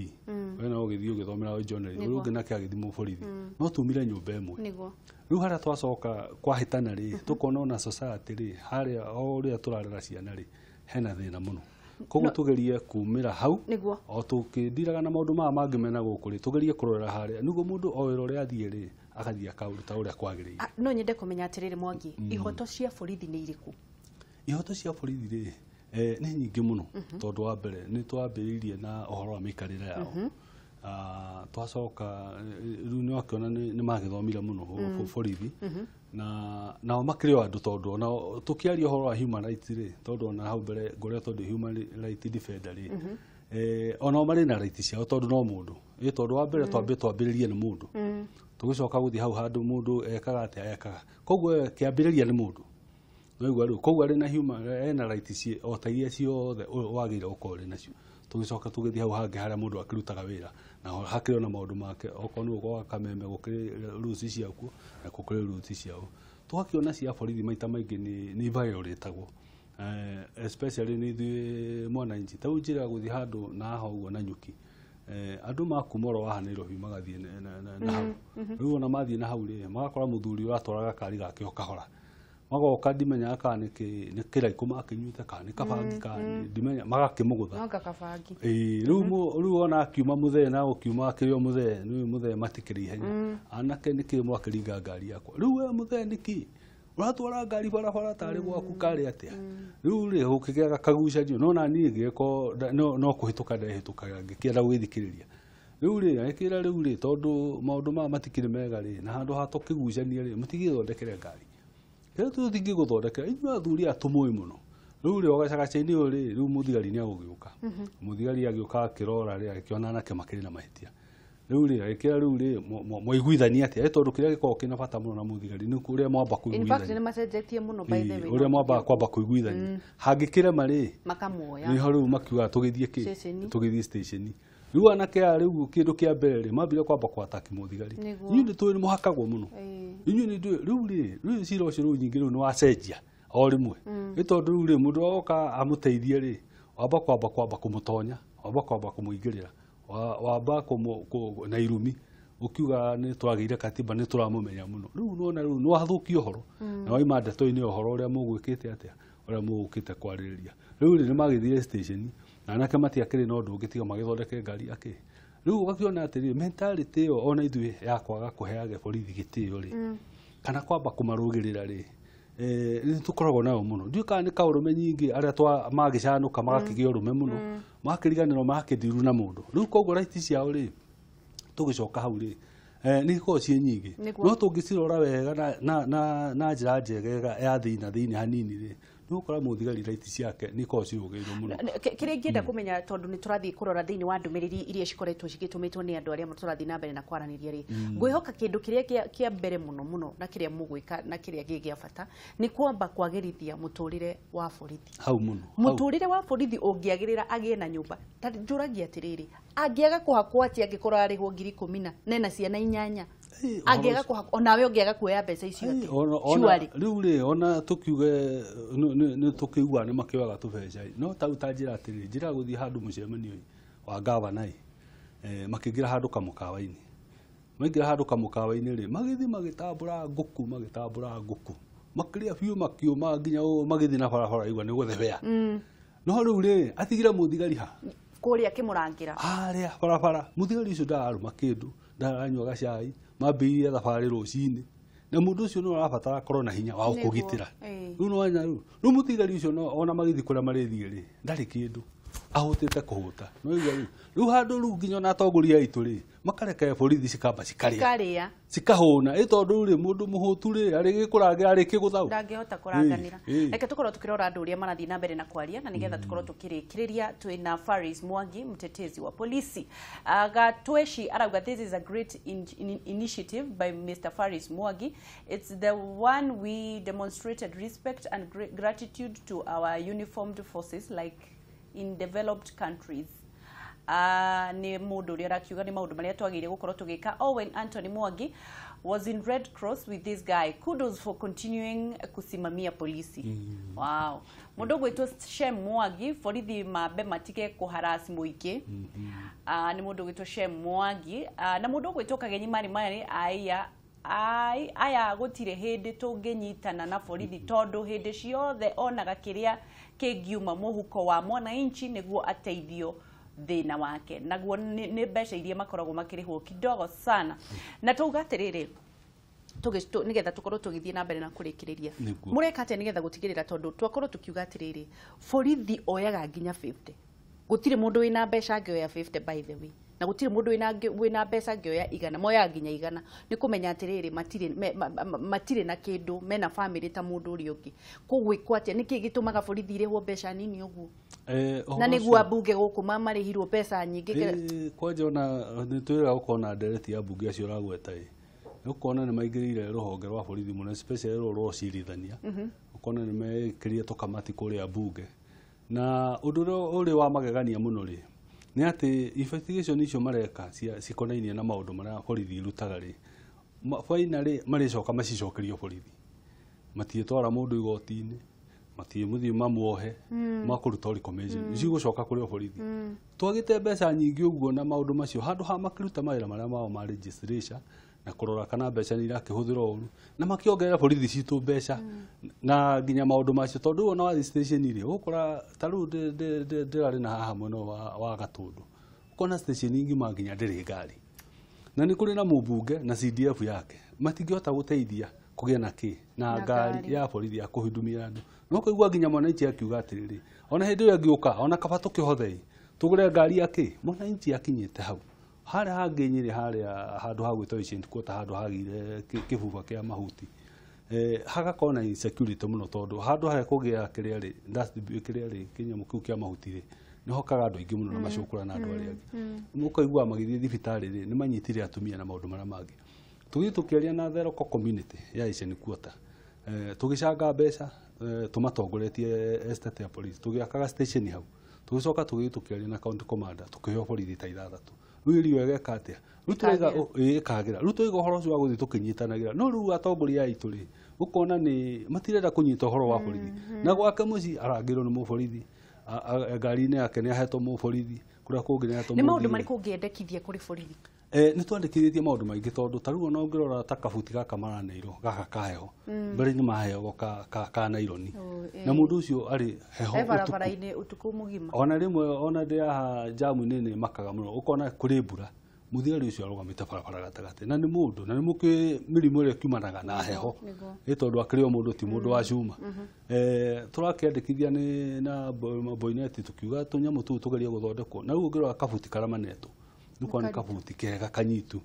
we no ũgĩthiĩ ũgĩthomera journalism ũrĩa ũngĩ nake agĩthiĩ borithi no tumire nyũmba ĩmwe rĩu harĩa twacoka kwahĩtana rĩ tũkona ona society rĩ harĩa o ũrĩa tũrarera ciana rĩ hena thĩna mũno koguo tũgerie kumĩra hau o tũkĩndiraga na maũndũ maya mangĩ mena gũkũ rĩ tũgerie kũrorera harĩa nĩguo mũndũ o wĩra ũrĩa athiĩ rĩ agathiĩ akaũruta ũrĩa kwagĩrĩire. No nyende kũmenya atĩrĩrĩ Mwangi, ihoto cia borithi nĩ irĩkũ? Ihoto cia borithi rĩ nĩ nyingĩ mũno tondũ wa mbere nĩ twambĩrĩirie na ũhoro wa mĩikarĩre yao twacoka rĩu nĩ wakĩona nĩ magĩthomire mũno borithi na nao makĩrĩ o andũ tondũ ona tũkĩaria ũhoro wa human rights rĩ tondũ ona hau mbere ngoretwo ndĩ human rights defender rĩ onao marĩ na right ciao tondũ no mũndũ tondũ wa mbere twambĩrĩrie nĩ mũndũ tũgĩcoka gũthiĩ hau handũ mũndũ ekaga atĩa ekaga koguo kĩambĩrĩria nĩ mũndũ noigua rĩu koguo arĩ na human ena right o ta iria ciothe wagĩrĩire gũkorwo ũrĩ nacio tũgĩcoka tũgĩthiĩ hau hangĩ harĩa mũndũ akĩrutaga wĩra na hakĩrĩ ona maũndũ make okorwo nĩ gwa Kameme gũkĩrĩ rules ciakuo na gũkĩrĩ rules ciao tũgakĩona cia borithi maita maingĩ nĩ violatagwo especially nĩ ithuĩ mwananchi ta rĩu njĩra ya gũthiĩ handũ na haha ũguo na nyuki andũ makuma oro haha Nairobi magathiĩ na hau rĩu ona mathiĩ na hau rĩ magakora mũthuri ũratwaraga gakari gake o kahora magoka ndimenyaga kana nĩ kĩraikũ makĩnyuĩte kana nĩ kabangi kana ndimenya magakĩmũgũtha rĩu ona akiuma mũthee na ũkiuma akĩrĩ o mũthee nĩ mũthee matikĩrĩ ihenya anake nĩkĩ mwakĩringa ngari yakwa rĩu we mũthee nĩkĩ ũratwara ngari barabara tarĩ gwaku karĩ atĩa rĩu rĩ gũkĩgĩa kagucanio no na niĩ ngĩgĩkorwo no kũhĩtũka ndehĩtũkaga ngĩkĩenda gũgĩthikĩrĩria rĩu rĩ agĩkĩra rĩu rĩ tondũ maũndũ maya matikĩrĩ mega rĩ na handũ ha tũkĩgucania rĩ mũtigĩthondekere ngari kĩrĩa tũtingĩgũthondekera inyuĩ athuri aya tũmũĩ mũno rĩu rĩ ogacagaca-inĩ ũyũ rĩ rĩu mũthigari nĩ agũgĩũka mũthigari agĩũka akĩrora rĩ agĩkĩona anake makĩrĩ na mahĩtia rĩu rĩ agĩkĩra rĩu rĩ mwaiguithania atĩa tondũ kĩrĩa gĩkoragwo kĩna bata mũno na mũthigari nĩ ũrĩa mwamba kũiguithania nĩ macenjetie mũno by the way ũrĩa mwamba kwamba kũiguithania hangĩkĩrema rĩ makamuoya nĩho rĩu makiugaga tũgĩthiĩ kĩ tũgĩthiĩ station rĩu anake aya rĩu kĩndũ kĩa mbere rĩ mambire kwamba kwataki mũthigari inyuĩ nĩ tũĩ nĩ mũhakagwo mũno inyuĩ nĩ ndũĩ rĩu rĩ rĩu cira ũcio rĩu nyingĩ rĩu nĩ wacenjia o rĩmwe nĩ tondũ rĩu rĩ mũndũ oka amũteithie rĩ wamba kwamba kũmũtonya wamba kwamba kũmũingĩrĩra wamba na irumi ũkiuga nĩ twagĩire katiba nĩ tũramũmenya mũno rĩu nĩwona rĩu nĩ wathũkia ũhoro na waima ndeto-inĩ ũhoro ũrĩa mũgwĩkĩte atĩa ũrĩa mũgũkĩte kwarĩrĩria rĩu rĩ nĩ magĩthire station na anake matiakĩrĩ na ũndũ ũngĩ tiga magĩthondeke ngari akĩ rĩu ũgakĩona atĩrĩrĩ mentality ĩyo ona ithuĩ ya kwaga kũheage borithi gĩtĩo rĩ kana kwamba kũmarũgĩrĩra rĩ nĩ tũkoragwo nayo mũno ndiũĩ kana nĩ kaũrũme nyingĩ arĩa magĩcanũka magakĩgĩa ũrũme mũno magakĩriganĩrwo magakĩndiru na mũndũ rĩu koguo right ciao rĩ tũgĩcoka hau rĩ nĩ ikoragwo ciĩ nyingĩ no tũngĩcirora wega na njĩra njegega ya thĩinĩ hanini rĩ nĩũgũkora mũthigari right ciake nĩ ikoragwo cirũgĩrĩirwo mũno kĩrĩa ingĩenda kũmenya tondũ nĩ tũrathiĩ kũrora thĩinĩ wa ndũmĩrĩri iria cikoretwo cigĩtũmĩtwo nĩ andũ arĩa tũrathiĩ na mbere na kwaranĩria rĩ ngwĩhoka kĩndũ kĩrĩa kĩa mbere mũno mũno na kĩrĩa mũgwĩka na kĩrĩa gĩ gĩa bata nĩ kwamba kwagĩrithia mũtũrĩre wa borithi hau mũno mũtũrĩre wa borithi ũngĩagĩrĩra agĩe na nyũmba ta njũragia atĩrĩrĩ angĩaga kũhakwo atĩa angĩkorwo arĩhwo 10,000 nena ciana 8 angĩaga kũhakwo onawe ũngĩaga kuoya mbeca icio atĩa rĩu rĩ ona tũkiuge nĩ tũkĩigua nĩ makĩoyaga tũbeca no tau ta njĩra atĩrĩrĩ njĩra gũthiĩ handũ mũcemanio wa gavana makĩingĩra handũ kamũkawa-inĩ maingĩra handũ kamũkawa-inĩ rĩ magĩthiĩ magĩtambũra ngũkũ makĩrĩa biũ makiũma nginya magĩthiĩ na barabara igua nĩ gũthebea no rĩu rĩ atigire mũthigari ha kũrĩa akĩmũrangĩra harĩa barabara mũthigari ũcio ndararũma kĩndũ ndaranyua gacai mambĩrĩirie thabarĩ rũcinĩ na mũndũ ũcio no arabatara akorwo na hinya wa gũkũgitĩra rĩu nĩwona rĩu mũthigari ũcio ona magĩthiĩ kũrĩa marĩthiĩ rĩ ndarĩ kĩndũ Ahũtĩte kũhũta. No igua rĩu. Rĩu handũ rĩu nginya ona atongoria aitũ rĩ, makareka borithi cikamba cikarĩa. Cikahũna. Ĩ tondũ rĩ mũndũ mũhũtu rĩ arĩgĩkũrangĩra arĩkĩgũthau. Ndangĩhota kũranganĩra. Reke tũkorwo tũkĩrora andũ ũrĩa marathiĩ na mbere na kwaria na nĩgetha tũkorwo tũkĩrĩkĩrĩria. Twĩna Faris Mwangi, mtetezi wa polisi. Gatweshi arauga this is a great initiative by Mr. Faris Mwangi. It's the one we demonstrated respect and gratitude to our uniformed forces like in developed countries. Ni mundu uria arakiuga ni maundu maria twagire gukorwo tugika. Owen Anthony Mwangi was in Red Cross with this guy. Kudos for continuing kusimamia polisi. Wow. Mundu gwitwo Shem Mwangi, borithi mambe matige kuharass muingi. Ni mundu gwitwo Shem Mwangi. Na mundu gwitwo Kagenyi Mari Mari aya aya gutire hindi tunginyitana na borithi tondu hindi ciothe onaga kiria kingiuma muhuko wa mwananchi niguo ateithio thina wake naguo ni mbeca iria makoragwo makirihwo kidogo sana. Na tuuga atiriri nigetha tukorwo tugithie na mbere na kurikiriria mureka atia nigetha gutigirira tondu twakorwo tukiuga atiriri borithi oyaga nginya 50 gutire mundu wina mbeca angioya 50 by the way na gutire mundu wina mbeca angioya igana moyaga nginya igana ni kumenya atiriri matire na kindu mena family ta mundu uri ungi kugwikwo atia niki gitumaga borithi irihwo mbeca nini uguo na niguo ambunge guku mamarihirwo mbeca nyingi. Kwanja ona nitwira gukona ndereti ya mbunge acio uragweta ĩ ukona ni maingĩrĩire rũhonge rwa borithi mũno especially rũrũ rwa ũcirithania ukona ni mekĩrire tũkamati kũrĩa mbunge na ũndũ ũrĩa ũrĩ wa magegania mũno rĩ nĩ atĩ investigation icio mareka cikonainie na maũndũ marĩa borithi irutaga rĩ finally marĩcoka macicokerio borithi matiĩtwara mũndũ igoti-inĩ matiĩmũthiĩ mamuohe makũruta recommendation cigũcoka kũrĩ borithi twagĩte mbeca nyingĩ ũguo na maũndũ macio handũ ha makĩruta mawĩra marĩa mao ma legislature na kũrora kana mbeca nĩ irakĩhũthĩrwo ũru na makĩongerera borithi citũ mbeca na nginya maũndũ macio tondũ ona wathiĩ station rĩ ũgũkora ta rĩu ndĩrarĩ na haha mwena wa Gatũndũ ũkona station ngima nginya ndĩrĩ ngari na nĩ kũrĩ na mũmbunge na CDF yake matingĩhota gũteithia kũgĩa na kĩ na ngari ya borithi ya kũhudumia andũ no kũigua nginya mwananchi akiuga atĩrĩrĩ ona hĩndĩ ĩyo ĩngĩũka ona kaba tũkĩhothe tũgũre ngari ya kĩ mwananchi akinyĩte hau harĩa hangĩ Nyĩrĩ harĩa handũ ha gwĩtwo Ancient Quarter handũ hagĩire kĩbuba kĩa mahuti hagakorwo na insecurity mũno tondũ handũ harĩa kũgĩa kĩrĩa rĩ dustbin kĩrĩa rĩ kĩnyamũ kĩu kĩa mahuti rĩ nĩhokaga andũ aingĩ mũno na macũkũra na andũ arĩa angĩ ũkaigua magĩthiĩ thibitarĩ rĩ nĩ manyitire atumia na maũndũ marĩa mangĩ. Tũgĩthiĩ tũkĩaria na the local community ya Ancient Quarter tũgĩcanga mbeca tũmatongoretie estate ya police tũgĩakaga station hau tũgĩcoka tũgĩthiĩ tũkĩaria na county commander tũkĩheo borithi ta ithathatũ rĩu irio ĩgeka atĩa rĩu tũraiga ĩkagĩra rĩu tũiga ũhoro ũcio wa gũthiĩ tũkĩnyitanagĩra no rĩu atongoria aitũ rĩ ũkona nĩ matirenda kũnyita ũhoro wa borithi na gwake mũciĩ arangĩrwo nĩ mũborithi ngari-inĩ yake nĩ ahetwo mũborithi kũrĩa kũngĩ nĩ ahetwo mũborithi. Nĩ maũndũ marĩkũ ũngĩendekithia kũrĩ borithi? Nĩ twandĩkithĩtie maũndũ maingĩ tondũ ta rĩu ona ũngĩrora ta kabuti gaka maraneirwo gaka ka heho mbere nĩ maheagwo ka naironi na mũndũ ũcio arĩ heho barabara-inĩ ũtukũ mũgima ona rĩmwe ona ndĩ haha jamu-inĩ nĩ makaga mũno ũkona kũrĩ mbura mũthigari ũcio arũgamĩte barabara gatagatĩ na nĩ mũndũ na nĩ mũkĩ mĩrimũ ĩrĩa ĩkiumanaga na heho ĩ tondũ akĩrĩ o mũndũ ti mũndũ wa cuma. Tũrakĩandĩkithia nĩ na boineti tũkiuga tũnyamũ tũu tũgerie gũthondekwo na rĩu ũngĩrora kabuti karĩa manetwo nĩkuona nĩ kabuti kega kanyitu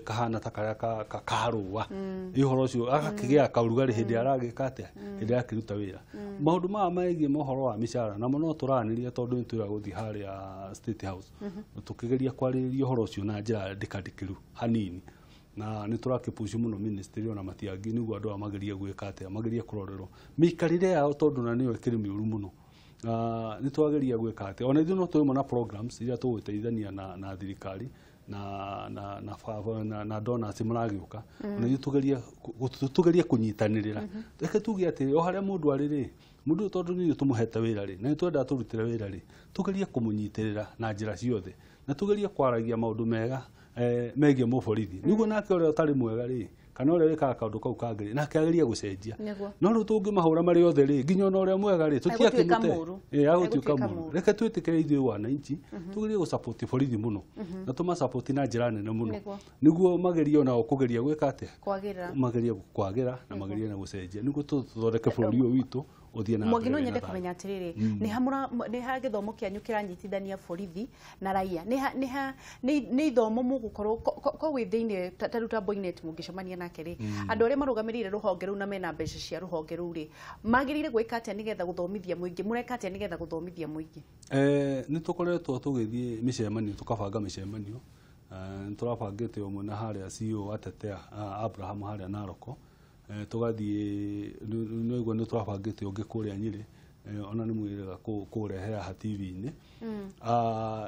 kahana ta karĩa ka rũa ĩ ũhoro ũcio agakĩgĩa kaũrugarĩ hĩndĩ aragĩka atĩa hĩndĩ arakĩruta wĩra. Maũndũ maya megiĩ mohoro wa mĩcara namo no tũraranĩria tondũ nĩ twĩra gũthiĩ harĩa State House tũkĩgeria kwarĩrĩria ũhoro ũcio na njĩra ndĩkandĩkĩru hanini na nĩ tũrakĩpush mũno ministry ona Matiang'i nĩguo andũ aya magerie gwĩka atĩa magerie kũrorerwo mĩikarĩre yao tondũ na nĩyo ĩkĩrĩ mĩũru mũno. Nĩ twageria gwĩka atĩa ona ithuĩ no tũrĩmwe na programs iria tũgũteithania na thirikari na donors maragĩũka ona ithuĩ tũgerie kũnyitanĩrĩra reke tuge atĩ o harĩa mũndũ arĩ rĩ mũndũ ũyũ tondũ nĩ ithuĩ tũmũhete wĩra rĩ na nĩ twendaga tũrutĩre wĩra rĩ tũgerie kũmũnyitĩrĩra na njĩra ciothe na tũgerie kwaragia maũndũ mega megiĩ mũborithi nĩguo nake ũrĩa ũtarĩ mwega rĩ kana ũrĩa wĩkaga kaũndũ kau kangĩ nake agerie gũcenjia no rĩu tũngĩmahũra marĩ othe rĩ nginya ona ũrĩa mwega rĩ tũtiakĩmũte agũtuĩka mũũru reke twĩtĩkĩre ithuĩ wananchi tũgerie gũsupport borithi mũno na tũmasupport na njĩra nene mũno nĩguo magerie onao kũgeria gwĩka atĩa magerie kwagĩra na magerie na gũcenjia nĩguo tũthondeke bũrũri ũyũ witũ ũthiĩ na Mwangi no mbere nyende wĩna thayũ. Kũmenya atĩrĩrĩ, nĩ ha gĩthomo kĩanyu kĩranyitithania borithi na raia, nĩ ithomo mũgũkorwo ko wĩ thĩinĩ ta rĩu ta Boynet mũngĩcemania nake rĩ, andũ arĩa marũgamĩrĩire rũhonge rũu na mena mbeca cia rũhonge rũu rĩ, magĩrĩire gwĩka atĩa nĩgetha gũthomithia mũingĩ? Mũreka atĩa nĩgetha gũthomithia mũingĩ? Nĩ tũkoretwo tũgĩthiĩ mĩcemanio, tũkabanga mĩcemanio. Nĩ tũrabangĩte ũmwe na harĩa CEO wa Tetea, Abraham harĩa Naroko. Tũgathiĩ nĩguo nĩ tũrabangĩte ũngĩ kũrĩa Nyĩrĩ, ona nĩ mwĩrĩga kũũrehe haha TV-inĩ.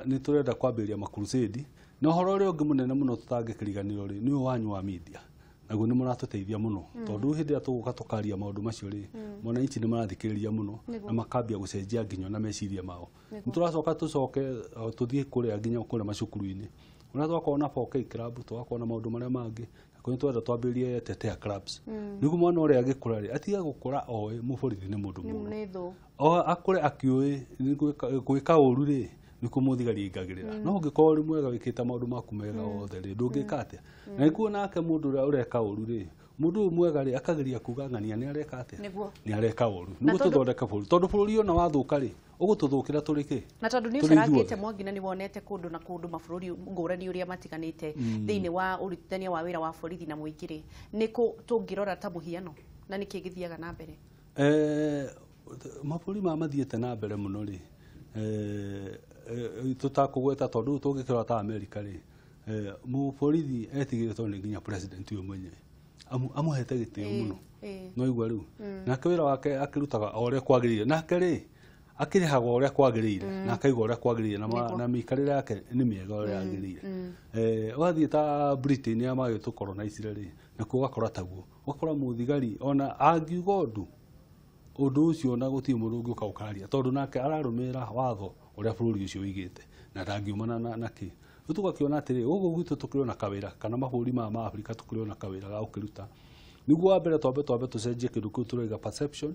Nĩ tũrenda kwambĩrĩria makrusedi, na ũhoro ũrĩa ũngĩ mũnene mũno tũtangĩkĩriganĩrwo rĩ, nĩ ũyũ wanyu wa media, naguo nĩ mũratũteithia mũno, tondũ hĩndĩ ĩrĩa tũgũka tũkaria maũndũ macio rĩ, mwananchi nĩ marathikĩrĩria mũno na makambia gũcenjia nginya na meciria mao. Nĩ tũracoka tũcoke tũthiĩ kũrĩa nginya kũrĩa macukuru-inĩ, ũrĩa twakorwo na 4K club, tũgakorwo na maũndũ marĩa mangĩ, na kũrĩa twenda twambĩrĩrie Tetea clubs, nĩguo mwana ũrĩa agĩkũra rĩ, atige gũkũra oĩ mũborithi nĩ mũndũ mũũru, Nĩ thũ. O akũre akĩũĩ gwĩka ũru rĩ, nĩkuo mũthigari aingagĩrĩra. No ũngĩkorwo ũrĩ mwega, wĩkĩte maũndũ maku mega othe rĩ, ndũngĩka atĩa? Na nĩkuo nake mũndũ ũrĩa ũreka ũru rĩ, mũndũ ũyũ mwega rĩ, akageria kuga ng'ania nĩ areka atĩa, nĩ areka ũru, Na nĩguo tũthondeke bũrũri, tondũ bũrũri ona wathũka rĩ, ũgũtũthũkĩra tũrĩ kĩ? Na tondũ nĩ Tũrĩ ũcarangĩte, ithuothe. Mwangi, na nĩ wonete kũndũ na kũndũ mabũrũri ngũrani ũrĩa matiganĩte thĩinĩ wa ũrutithania wa wĩra wa borithi na mũingĩ rĩ, nĩ kũ tũngĩrora ta mũhiano na nĩkĩ gĩthiaga na mbere? Mabũrũri maya mathiĩte na mbere mũno rĩ, tũtakũgweta, tondũ rĩu tũngĩkĩrora ta Amerika rĩ, mũborithi etigĩrĩtwo nĩ nginya president ũyũ mwenyewe, amũhete gĩtĩo mũno. No igua rĩu nake wĩra wake akĩrutaga o ũrĩa kwagĩrĩire, nake rĩ, akĩrĩhagwo ũrĩa kwagĩrĩire na akaigwo ũrĩa kwagĩrĩire na mĩikarĩre yake nĩ mĩega ũrĩa yagĩrĩire. Wathiĩ ta Britain ya magĩtũkoronaicire rĩ, nakuo ũgakora taguo, ũgakora mũthigari ona angiuga ũndũ, ũndũ ũcio ona gũtirĩ mũndũ ũngĩũka gũkaria, tondũ nake ararũmĩrĩra watho ũrĩa bũrũri ũcio ũigĩte na ndangiumana na kĩ. Rĩu tũgakĩona atĩrĩ, gũkũ gwitũ tũkĩrĩ ona kawĩra, kana mabũrũri maya ma Afrika tũkĩrĩ ona kawĩra ga gũkĩruta, nĩguo wa mbere twambe tũcenjie kĩndũ kĩu tũraiga perception,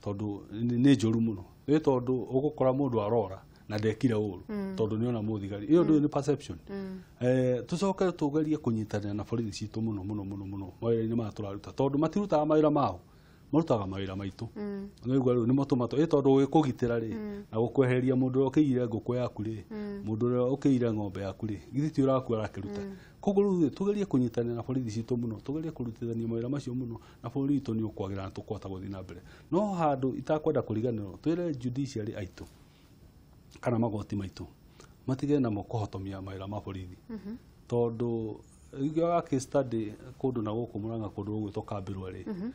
tondũ nĩ njũru mũno, nĩ tondũ ũgũkora mũndũ arora na ndekire ũru tondũ nĩ ona mũthigari ĩyo, ndũĩ nĩ perception. Tũcoke tũgerie kũnyitanĩra na borithi citũ mũno mũno mũno mũno mawĩra-inĩ maya tũraruta, tondũ matirutaga mawĩra mao, marutaga mawĩra maitũ. Nĩguo rĩu nĩmo tũmatũ ĩ, tondũ gũkũgitĩra rĩ, na gũkweheria mũndũ ũrĩa ũkĩiyire ngũkũ yaku rĩ, mũndũ ũrĩa ũkĩiyire ng'ombe yaku rĩ, githĩ ti ũraku arakĩruta? Koguo rĩu tũgerie kũnyitanĩra na borithi citũ mũno, tũgerie kũrutithania mawĩra macio mũno, na bũrũri witũ nĩ ũkwagĩra na tũkũhota gũthiĩ na mbere. No handũ itakwenda kũriganĩrwo, twĩre judiciary aitũ kana magoti maitũ matige namo kũhotomia mawĩra ma borithi, tondũ ingĩoya case study kũndũ na gũkũ Mũrang'a, kũndũ gũgwĩtwo Kambĩrwa rĩ,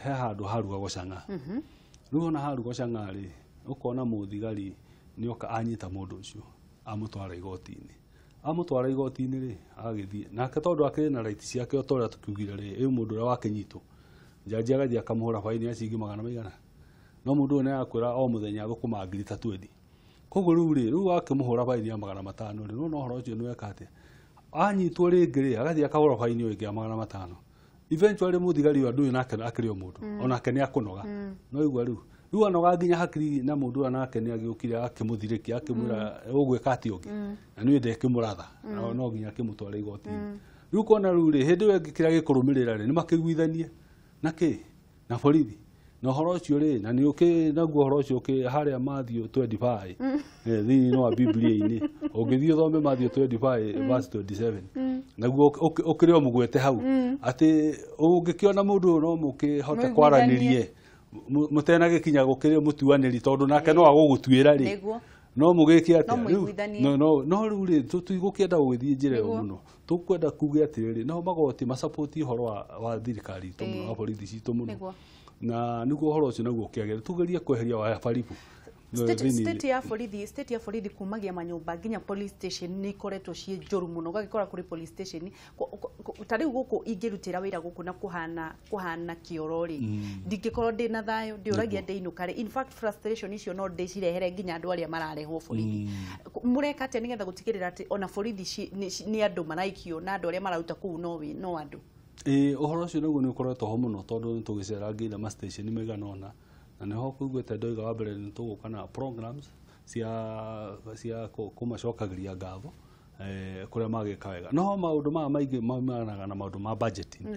he handũ harugagwo cang'a. Rĩu ona harugwo cang'a rĩ, ũkona mũthigari nĩoka anyita mũndũ ũcio, amũtwara igoti-inĩ. Amũtwara igoti-inĩ rĩ, agagĩthiĩ nake, tondũ akĩrĩ na right ciake o ta ũrĩa tũkiugire rĩ, ĩ mũndũ ũrĩa wakĩnyitwo, jaji agathiĩ akamũhũra baini ya ciringi magana maigana, no mũndũ ũyũ nĩ arakwĩra o mũthenya thũkũma ngiri ta 20. Koguo rĩu rĩ, rĩu wakĩmũhũra baini ya 500 rĩ, nĩwona ũhoro ũcio nĩ weka atĩa? Anyitwo rĩngĩ rĩ, agathiĩ akahũra baini ĩyo ĩngĩ ya 500. Eventually mũthigari ũyũ, andũ ũyũ nake akĩrĩ o mũndũ, onake nĩ akũnoga. No igua rĩu anoga nginya hakiri, na mũndũ ũyũ nake nĩ agĩũkire akĩmũthirĩkia, akĩmwĩra ũgwĩka atĩa ũngĩ, na nĩ ndekĩmũratha, no nginya akĩmũtwara igoti-inĩ. Rĩu kona rĩu rĩ, hĩndĩ ĩyo ĩngĩ kĩrĩa gĩkũrũmĩrĩra rĩ, nĩ makĩiguithanie na kĩ na borithi na ũhoro ũcio rĩ, na nĩ ũkĩ naguo ũhoro ũcio ũkĩ harĩa Matthew 25, thĩinĩ wa Biblia-inĩ, ũngĩthiĩ ũthome Matthew 25 verse 27, naguo ũkĩrĩ o mũgwete hau atĩ ũngĩkĩona mũndũ ũyũ no mũkĩhote kwaranĩrie mũtenagĩkinya gũkĩrĩ mũtuanĩri, tondũ nake no agũgũtuĩra rĩ, no mũgĩke atĩa rĩu? No rĩu rĩ, tũtigũkĩenda gũgĩthiĩ njĩra ĩyo mũno, tũkwenda kuge atĩrĩrĩ, no magoti macapoti ũhoro wa thirikari itũ mũno, wa borithi citũ mũno, na nĩguo ũhoro ũcio naguo ũkĩagĩre, tũgerie kweheria wabaribu. State ya borithi kumagia manyũmba nginya police station nĩ ikoretwo ciĩ njũru mũno, ũgagĩkora kũrĩ police station ta rĩu gũkũ ingĩrutĩra wĩra gũkũ na kũhana kĩoro rĩ, ndingĩkorwo ndĩ na thayũ, ndĩũragia ndĩinũka rĩ. In fact, frustration icio no ndĩcirehere nginya andũ arĩa mararehwo borithi. Mũreka atĩa nĩgetha gũtigĩrĩra atĩ ona borithi nĩ andũ maraikio na andũ arĩa mararuta kũu no andũ? Ĩĩ, ũhoro ũcio naguo nĩ ũkoretwo ho mũno, tondũ nĩ tũgĩcerangĩire ma station maigana ũna, na nĩho kũiguĩte ndoiga wa mbere nĩ tũgũka na programs cia kũmacokagĩria ngatho kũrĩa magĩka wega. No maũndũ maya maingĩ maumanaga na maũndũ ma budgeting.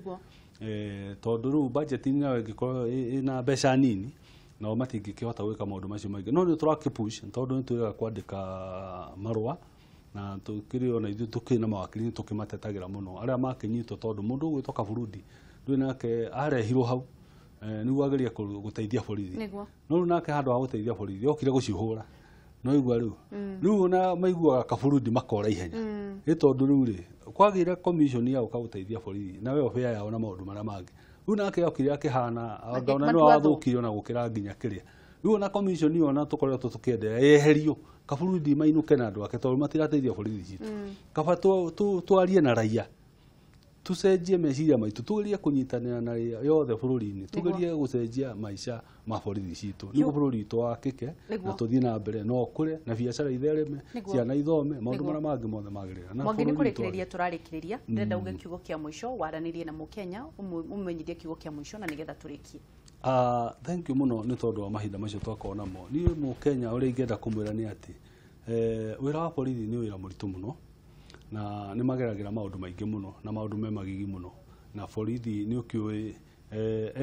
Tondũ rĩu budgeting nayo ĩngĩkorwo ĩna mbeca nini, Nao matingĩkĩhota gwĩka maũndũ macio maingĩ, no nĩ tũrakĩpush tondũ nĩ twĩgaga kwandĩka marũa na tũkĩrĩ ona ithuĩ tũkĩrĩ na mawakiri nĩ tũkĩmatetagĩra mũno arĩa makĩnyitwo, tondũ mũndũ ũgwĩtwo Kaburundi ndũĩ nake arehirwo hau nĩguo agerie gũteithia borithi, no rĩu nake handũ ha gũteithia borithi okire gũcihũra. No igua rĩu rĩu ona maiguaga Kaburundi makora ihenya nĩ tondũ rĩu rĩ kwagĩire commission ya gũka gũteithia borithi na welfare yao na maũndũ marĩa mangĩ. Rĩu nake okire akĩhana anga ona nĩwe wathũkirio na gũkĩra nginya kĩrĩa. Rĩu ona commission ĩyo ona tũkoretwo tũkĩenderea yeherio, Kaburundi mainũke na andũ ake tondũ matirateithia borithi citũ. Kaba twarie na raia, tucenjie meciria maitũ, tugerie kũnyitanĩra na raia yothe bũrũri-inĩ, tugerie gũcenjia maica ma borithi citũ nĩguo bũrũri witũ wakĩke na tũthiĩ na mbere na ũkũre na biacara ithereme, ciana ithome, maũndũ marĩa mangĩ mothe magĩrĩra. Mwangi, nĩ kũrĩkĩrĩria tũrarĩkĩrĩria, ndĩrenda uge kiugo kĩa mũico waranĩrie na Mũkenya, ũmenyithie kiugo kĩa mũico na nĩgetha tũrĩkie. Thank you mũno nĩ tondũ wa mahinda macio twakorwo namo. Niĩ Mũkenya ũrĩa ingĩenda kũmwĩra nĩ atĩ wĩra wa borithi nĩ wĩra mũritũ mũno na nĩ mageragĩra maũndũ maingĩ mũno na maũndũ me magigi mũno, na borithi nĩ ũkĩũĩ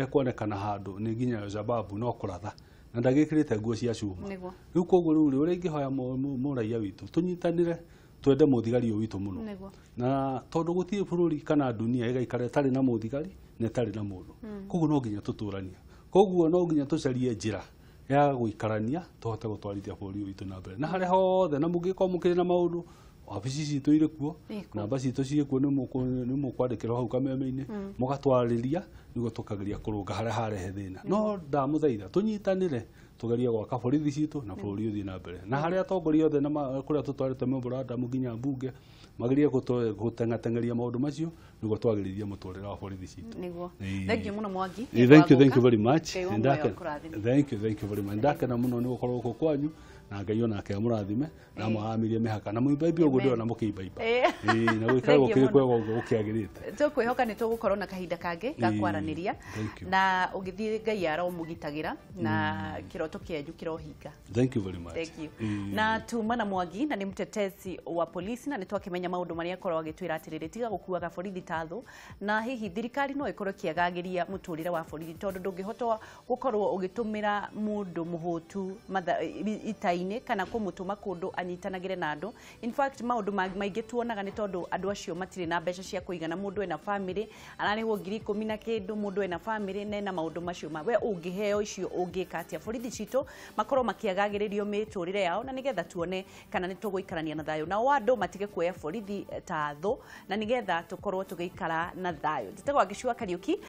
ekuonekana handũ nĩ nginya Al-Shabaab no kũratha na ndagĩkĩrĩte nguo cia cuma. Rĩu koguo rĩu ũrĩa ingĩhoya mũraiya witũ tũnyitanĩre twende mũthigari ũyũ witũ mũno, na tondũ gũtirĩ bũrũri kana dunia ĩgaikara ĩtarĩ na mũthigari na ĩtarĩ na mũndũ. Koguo no nginya tũtũranie, koguo no nginya tũcarie njĩra ya gũikarania tũhote gũtwarithia bũrũri witũ na mbere na harĩa hothe. Na mũngĩkorwo mũkĩrĩ na maũndũ, wabici citũ irĩ kuo, namba citũ cirĩ kuo, nĩ mũkwandĩkĩrwo hau kameme-inĩ mũgatwarĩria nĩguo tũkageria kũrũnga harĩa harehe thĩna. No ndamũthaitha tũnyitanĩre tũgerie gwaka borithi citũ na bũrũri ũthiĩ na mbere, na harĩa atongoria othe na kũrĩa tũtwarĩte memorandum nginya mbunge magerie gũteng'ateng'eria maũndũ macio nĩguo twagĩrithie mũtũrĩre wa borithi citũ. Nĩguo. Thank you mũno Mwangi. Thank you very much. Thank you very much. Ndakena mũno nĩ gũkorwo gũkũ kwanyu na Ngai onake amũrathime na amũhamirie mĩhaka na mũimbaimbe ũguo ndĩrona mũkĩimbaimba na gũikare gũkĩrĩ kwega ũguo gũkĩagĩrĩte. Tũkwĩhoka nĩ tũgũkorwo na kahinda kangĩ ga kwaranĩria na ũgĩthiĩ Ngai aromũgitagĩra na kĩroto kĩanyu kĩrohinga. Thank you very much. Thank you. Na tuma na Mwangi na nĩ mtetezi wa polisi na nĩ twakĩmenya maũndũ marĩa akorwo agĩtwĩra atĩrĩrĩ, tiga gũkuaga borithi ta thũ, na hihi thirikari no ĩkorwo ĩkĩagagĩria mũtũrĩre wa borithi tondũ ndũngĩhota gũkorwo ũgĩtũmĩra mũndũ mũhũtu ita-inĩ kana kũmũtũma kũndũ anyitanagĩre na andũ. In fact maũndũ maingĩ tuonaga nĩ tondũ andũ acio matirĩ na mbeca cia kũigana, mũndũ ena family ararĩhwo 10,000 na kĩndũ, mũndũ ena family na ena maũndũ macio ma we ũngĩheo icio ũngĩka atĩa? Borithi citũ makorwo makĩagagĩrĩrio mĩtũrĩre yao na nĩgetha tuone kana nĩ tũgũikarania na thayũ, nao andũ matige kuoya borithi ta thũ na nĩgetha tũkorwo tũgĩikara na thayũ. Njĩtagwo Wangeci wa Kariũki.